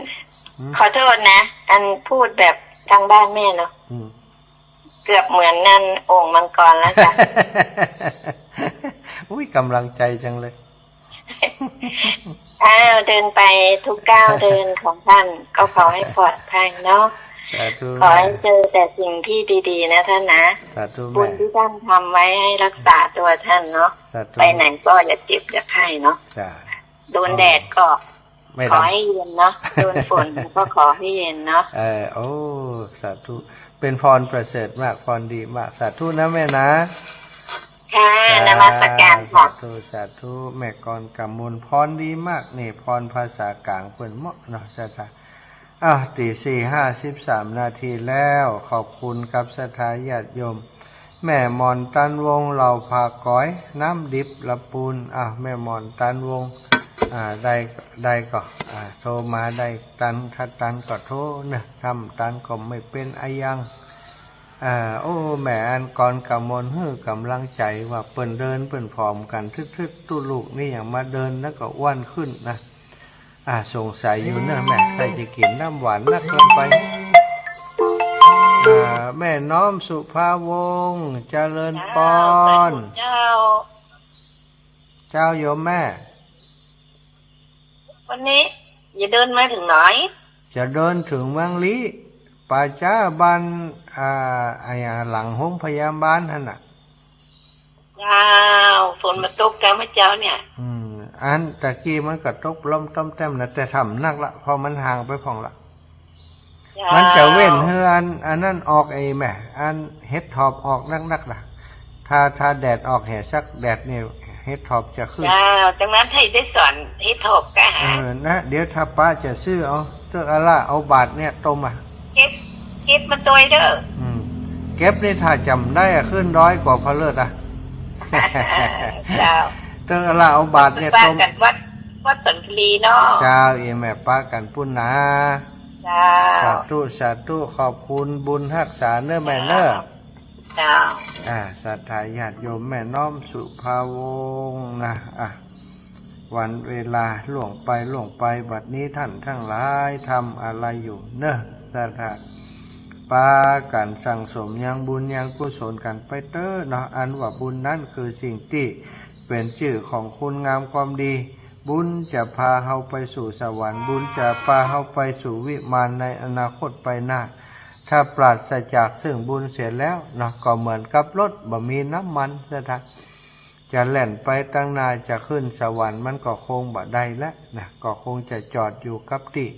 อืม ขอโทษนะ อันพูดแบบทางบ้านแม่เนาะ อืม เกือบเหมือนนั่นโอ่งมังกรแล้วจ้ะ อุ๊ย กำลังใจจังเลย อ้าว เดินไปทุกก้าวเดินของท่าน ก็ขอให้ปลอดภัยเนาะ สาธุ ขอให้เจอแต่สิ่งที่ดีๆ นะท่านนะ สาธุแม่ บุญที่ท่านทำไว้ให้รักษาตัวท่านเนาะ สาธุ ไปไหนก็อย่าเจ็บอย่าไข้เนาะ จ้ะ โดนแดดก็ ไม่ดำ ขอให้เย็นเนาะ โดนฝนก็ขอให้เย็นเนาะ เออ โอ้ สาธุ เป็นพรประเสริฐมาก พรดีมาก สาธุนะแม่นะ ค่ะ จ้า นมัสการค่ะ สาธุ สาธุ แม่กรกำมล พรดีมาก นี่พรภาษากลางเปิ้นเหมาะเนาะ สาธุ อ่ะ ตีสี่ห้าสิบสามนาทีแล้ว ขอบคุณกับศรัทธาญาติโยม แม่หม่อนตันวง เหล่าผากก๋อย น้ำดิบละปูน อ่ะ แม่หม่อนตันวง อ่า ได้ ได้ก็ อ่า โทรมาได้ตัน ถ้าตันก็โทรเนาะ ถ้าบ่ตันก็ไม่เป็นอะหยัง อ่า โอ้ แม่อันกรกำมลหื้อกำลังใจ๋ว่าเปิ้นเดินเปิ้นผอมกั๋นทึกๆ ตุ๊ลูกนี่ยังมาเดินแล้วก็อ้วนขึ้นนะ อ่า สงสัยอยู่เนาะแม่ ใค่จะกิ๋นน้ำหวานนักเกินไป อ่า แม่น้อมสุภาวงศ์ เจริญปอน เจ้า สาธุเจ้า เจ้าโยมแม่ วันนี้จะเดินมาเถิงไหน จะเดินเถิงเมืองลี้ ป่าจ๊าบ้าน อ่า อะหยัง หลังโฮงพยาบาลหั้นน่ะ เจ้า ฝนบ่ตกกาเมื่อเจ๊าเนี่ย อืม อันตะกี้มันก็ตกล่อมต้อมแต้มนะ แต่ทำหนักละ เพราะมันห่างไปพ่องละ เจ้า มันจะเว้นหื้ออัน อันนั้นออกไอ้แม่ อันเห็ดถอบออกนักๆ นะ ถ้า ถ้าแดดออกแหมสักแดดนี่ เห็ดถอบจะขึ้น เจ้า จังนั้นใผได้สอนเห็ดถอบกา เออ นะ เดี๋ยวถ้าปะจะซื้อเอา เต๊อะอะล่ะ เอาบาตรเนี่ยต้มอะ เก็บ เก็บมาตวยเด้อ อืม เก็บนี่ถ้าจ๋ำได้อะ ขึ้นดอยกว่าผะเลิศอะ เจ้า เต๊อะอะล่ะ เอาบาตรเนี่ยต้ม ปะกั๋นวัด วัดสันคลีเนาะ เจ้า เอ แม่ปะกั๋นปุ้นนา เจ้า สาธุ สาธุ ขอบคุณบุญฮักษาเน้อแม่เน้อ เจ้า เจ้า อ่า ศรัทธาญาติโยมแม่น้อมสุภาวงศ์นะ อ่ะ วันเวลาล่วงไปล่วงไป บัดนี้ท่านทั้งหลายทำอะไรอยู่เน้อ ศรัทธา ปากั๋นสั่งสมยังบุญยังกุศลกั๋นไปเต๊อะเนาะ อันว่าบุญนั้นคือสิ่งตี้เป๋นจื้อของคุณงามความดี บุญจะพาเฮาไปสู่สวรรค์ บุญจะพาเฮาไปสู่วิมานในอนาคตไปหน้า ถ้าปราศจากซึ่งบุญเสียแล้วเนาะ ก็เหมือนกับรถบ่มีน้ำมัน ศรัทธา จะแล่นไปตังหน้า จะขึ้นสวรรค์มันก็คงบ่ได้แล้วนะ ก็คงจะจอดอยู่กับตี้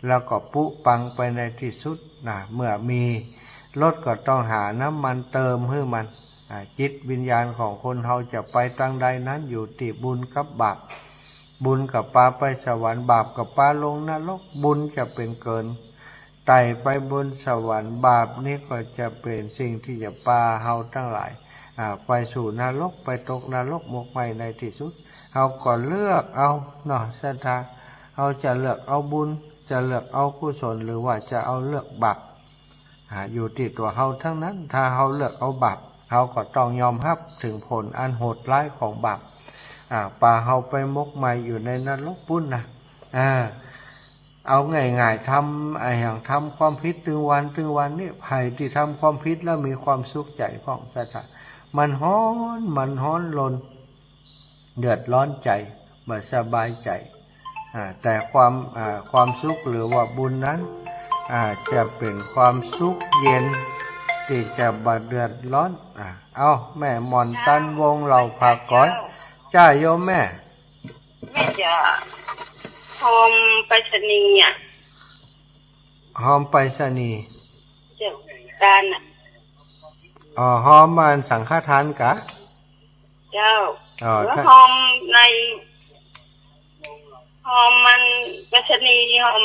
แล้วก็ผุปังไปในตี้สุดนะ เมื่อมีรถก็ต้องหาน้ำมันเติมหื้อมัน อ่า จิตวิญญาณของคนเฮาจะไปตังใดนั้นอยู่ตี้บุญกับบาป บุญก็ปาไปสวรรค์ บาปก็ปาลงนรก บุญจะเป๋นเก๋น ไต่ไปบนสวรรค์ บาปนี้ก็จะเป๋นสิ่งตี้จะปาเฮาตังหลาย อ่า ไปสู่นรก ไปตกนรกหมกไหม้ในตี้สุด เฮาก็เลือกเอาเนาะ ศรัทธา เฮาจะเลือกเอาบุญ จะเลือกเอากุศล หรือว่าจะเอาเลือกบาป อ่า อยู่ตี้ตั๋วเฮาตังนั้น ถ้าเฮาเลือกเอาบาป เฮาก็ต้องยอมฮับเถิงผลอันโหดร้ายของบาป อ่า ปาเฮาไปหมกไหม้อยู่ในนรกปุ้นนะ อ่า เอาง่ายๆ ทำ อะหยัง ทำความผิดตึงวันตึงวันนี่ ใผตี้ทำความผิดแล้วมีความสุขใจ๋พ่อง ศรัทธา มันฮ้อน มันฮ้อนรน เดือดร้อนใจ๋ บ่สบายใจ๋ อ่า แต่ความ อ่า ความสุขหรือว่าบุญนั้น อ่า จะเป๋นความสุขเย็น ตี้จะบ่เดือดร้อน อ่า เอ้า แม่หม่อนตันวงศ์เหล่าผากอย จ้าโยมแม่ แม่จ๋า ฮอมไปรษณีย์อะ ฮอมไปรษณีย์ เจ้า ตานน่ะ อ๋อ ฮอมอันสังฆทานกะ เจ้า อ๋อ แล้ว ถ้า ฮอมใน ฮอมมันไปรษณีย์ ฮอม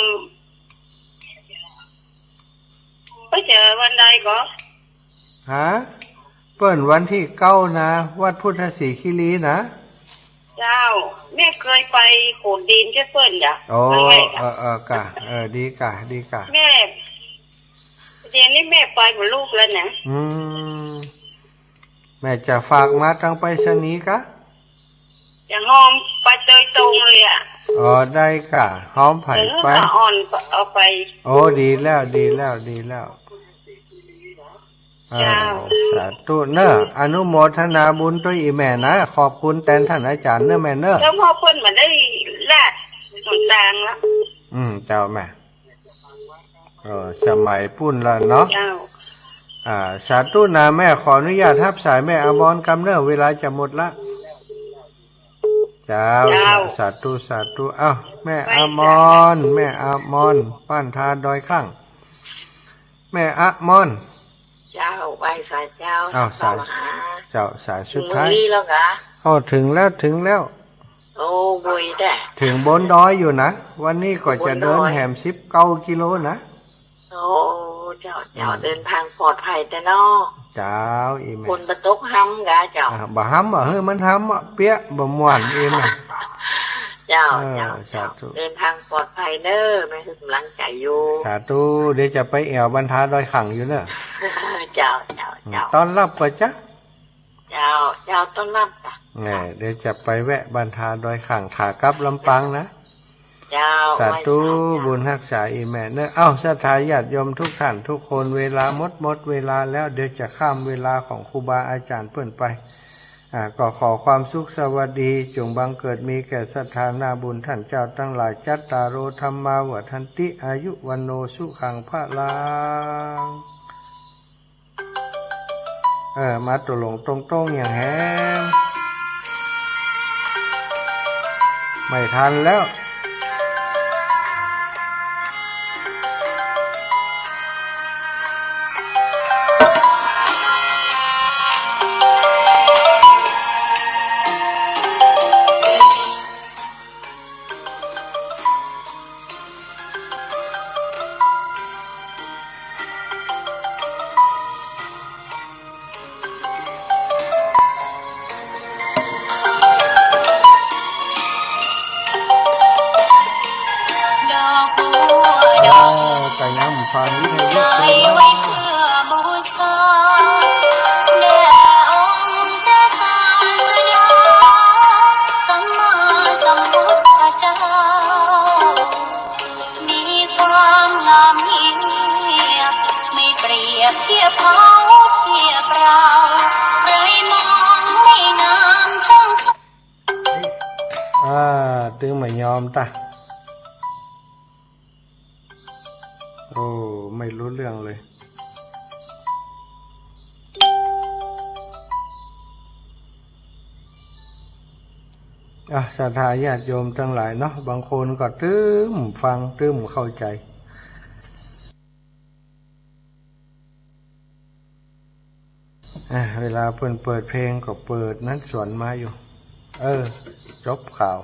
ไปเจอวันใดก็ ฮะ เปิ้นวันตี้เก้านะ วัดพุทธศรีคีรีนะ เจ้า แม่เกยไปโขดดินเจ้าเปิ้นจ้ะ โอ้ ครั้งแรกอะ เออ เออ กะ เออ ดีกะ ดีกะ แม่ เดี๋ยวนี้แม่ไปบ่ลูกแล้วนะ อืม แม่จะฝากมาตางไปรษณีย์กะ จะฮอมไปโดยตรงเลยอะ อ๋อ ได้กะ ฮอมใผไป เออ อ่อนเอาไป โอ้ ดีแล้ว ดีแล้ว ดีแล้ว เจ้า เออ สาธุเน้อ อนุโมทนาบุญตวยอี่แม่นะ ขอบคุณแตนต้านอาจ๋ารย์เน้อแม่เน้อ เจ้าพ่อเปิ้นบ่ได้ลาดหนตางละ อืม เจ้าแม่ เออ สมัยปุ้นละเนาะ เจ้า อ่า สาธุนะแม่ ขออนุญาตฮับสายแม่อมรกำเน้อ เวลาจะหมดละ เจ้า เจ้า สาธุ สาธุ เอ้า แม่อมร แม่อมร บ้านทาดอยข่าง แม่อมร เจ้า ไหว้สาเจ้า อ้าว สา เจ้า สายสุดท้าย เถิงเมืองลี้แล้วกะ อ้อ เถิงแล้ว เถิงแล้ว โอ้ บุญแต๊ เถิงบนดอยอยู่นะ วันนี้ก็จะเดินแหมสิบเก้ากิโลนะ โอ้ เจ้า เจ้า อืม เดินตางปลอดภัยแต๊เนาะ เจ้า อี่แม่ ฝนบ่ตกฮำกะเจ้า อ่า บ่ฮำอะ เฮ้ย มันฮำอะ เปียะ บ่ม่วน อี่แม่ เจ้า เออ เจ้า สาธุ เจ้า เดินตางปลอดภัยเน้อ แม่หื้อกำลังใจ๋อยู่ สาธุ เดี๋ยวจะไปแอ่วบ้านทาดอยข่างอยู่เน้อ เจ้า เจ้า อืม เจ้า ต้อนฮับก่อจ๊ะ เจ้า เจ้า ต้อนฮับจ้ะ แหม เดี๋ยวจะไปแวะบ้านทาดอยข่าง ขากลับลำปางนะ เจ้า สาธุ ไหว้สาเจ้า บุญฮักษาอี่แม่เน้อ เอ้า ศรัทธาญาติโยมทุกท่านทุกคน เวลาหมด หมดเวลาแล้ว เดี๋ยวจะข้ามเวลาของครูบาอาจ๋ารย์เปิ้นไป อ่า ก็ขอความสุขสวัสดีจงบังเกิดมีแก่ศรัทธานาบุญต้านเจ้าตังหลาย จัตตาโร ธัมมา วัฑฒันติ อายุ วัณโณ สุขัง พลัง เออ มาต๋วลงตรงๆ อย่างแหม ไม่ทันแล้ว ดอกบัวดอก เออ แต่ยังฟังวิทยุ ใจ๋ไว้เปื้อบูชา แด่องค์พระศาสดา สัมมาสัมพุทธเจ้า มีความงามเยี่ยม ไม่เปรียบเทียบเขาเทียบเรา ใครมองไม่งามช่าง อ่า ตึงไม่ยอมตะ โอ้ ไม่รู้เรื่องเลย อ่ะ ศรัทธาญาติโยมตังหลายเนาะ บางคนก็ตึงฟัง ตึงเข้าใจ๋ อ่ะ เวลาเปิ้นเปิดเพลงก็เปิดนั้นสวนมาอยู่ เออ จบข่าว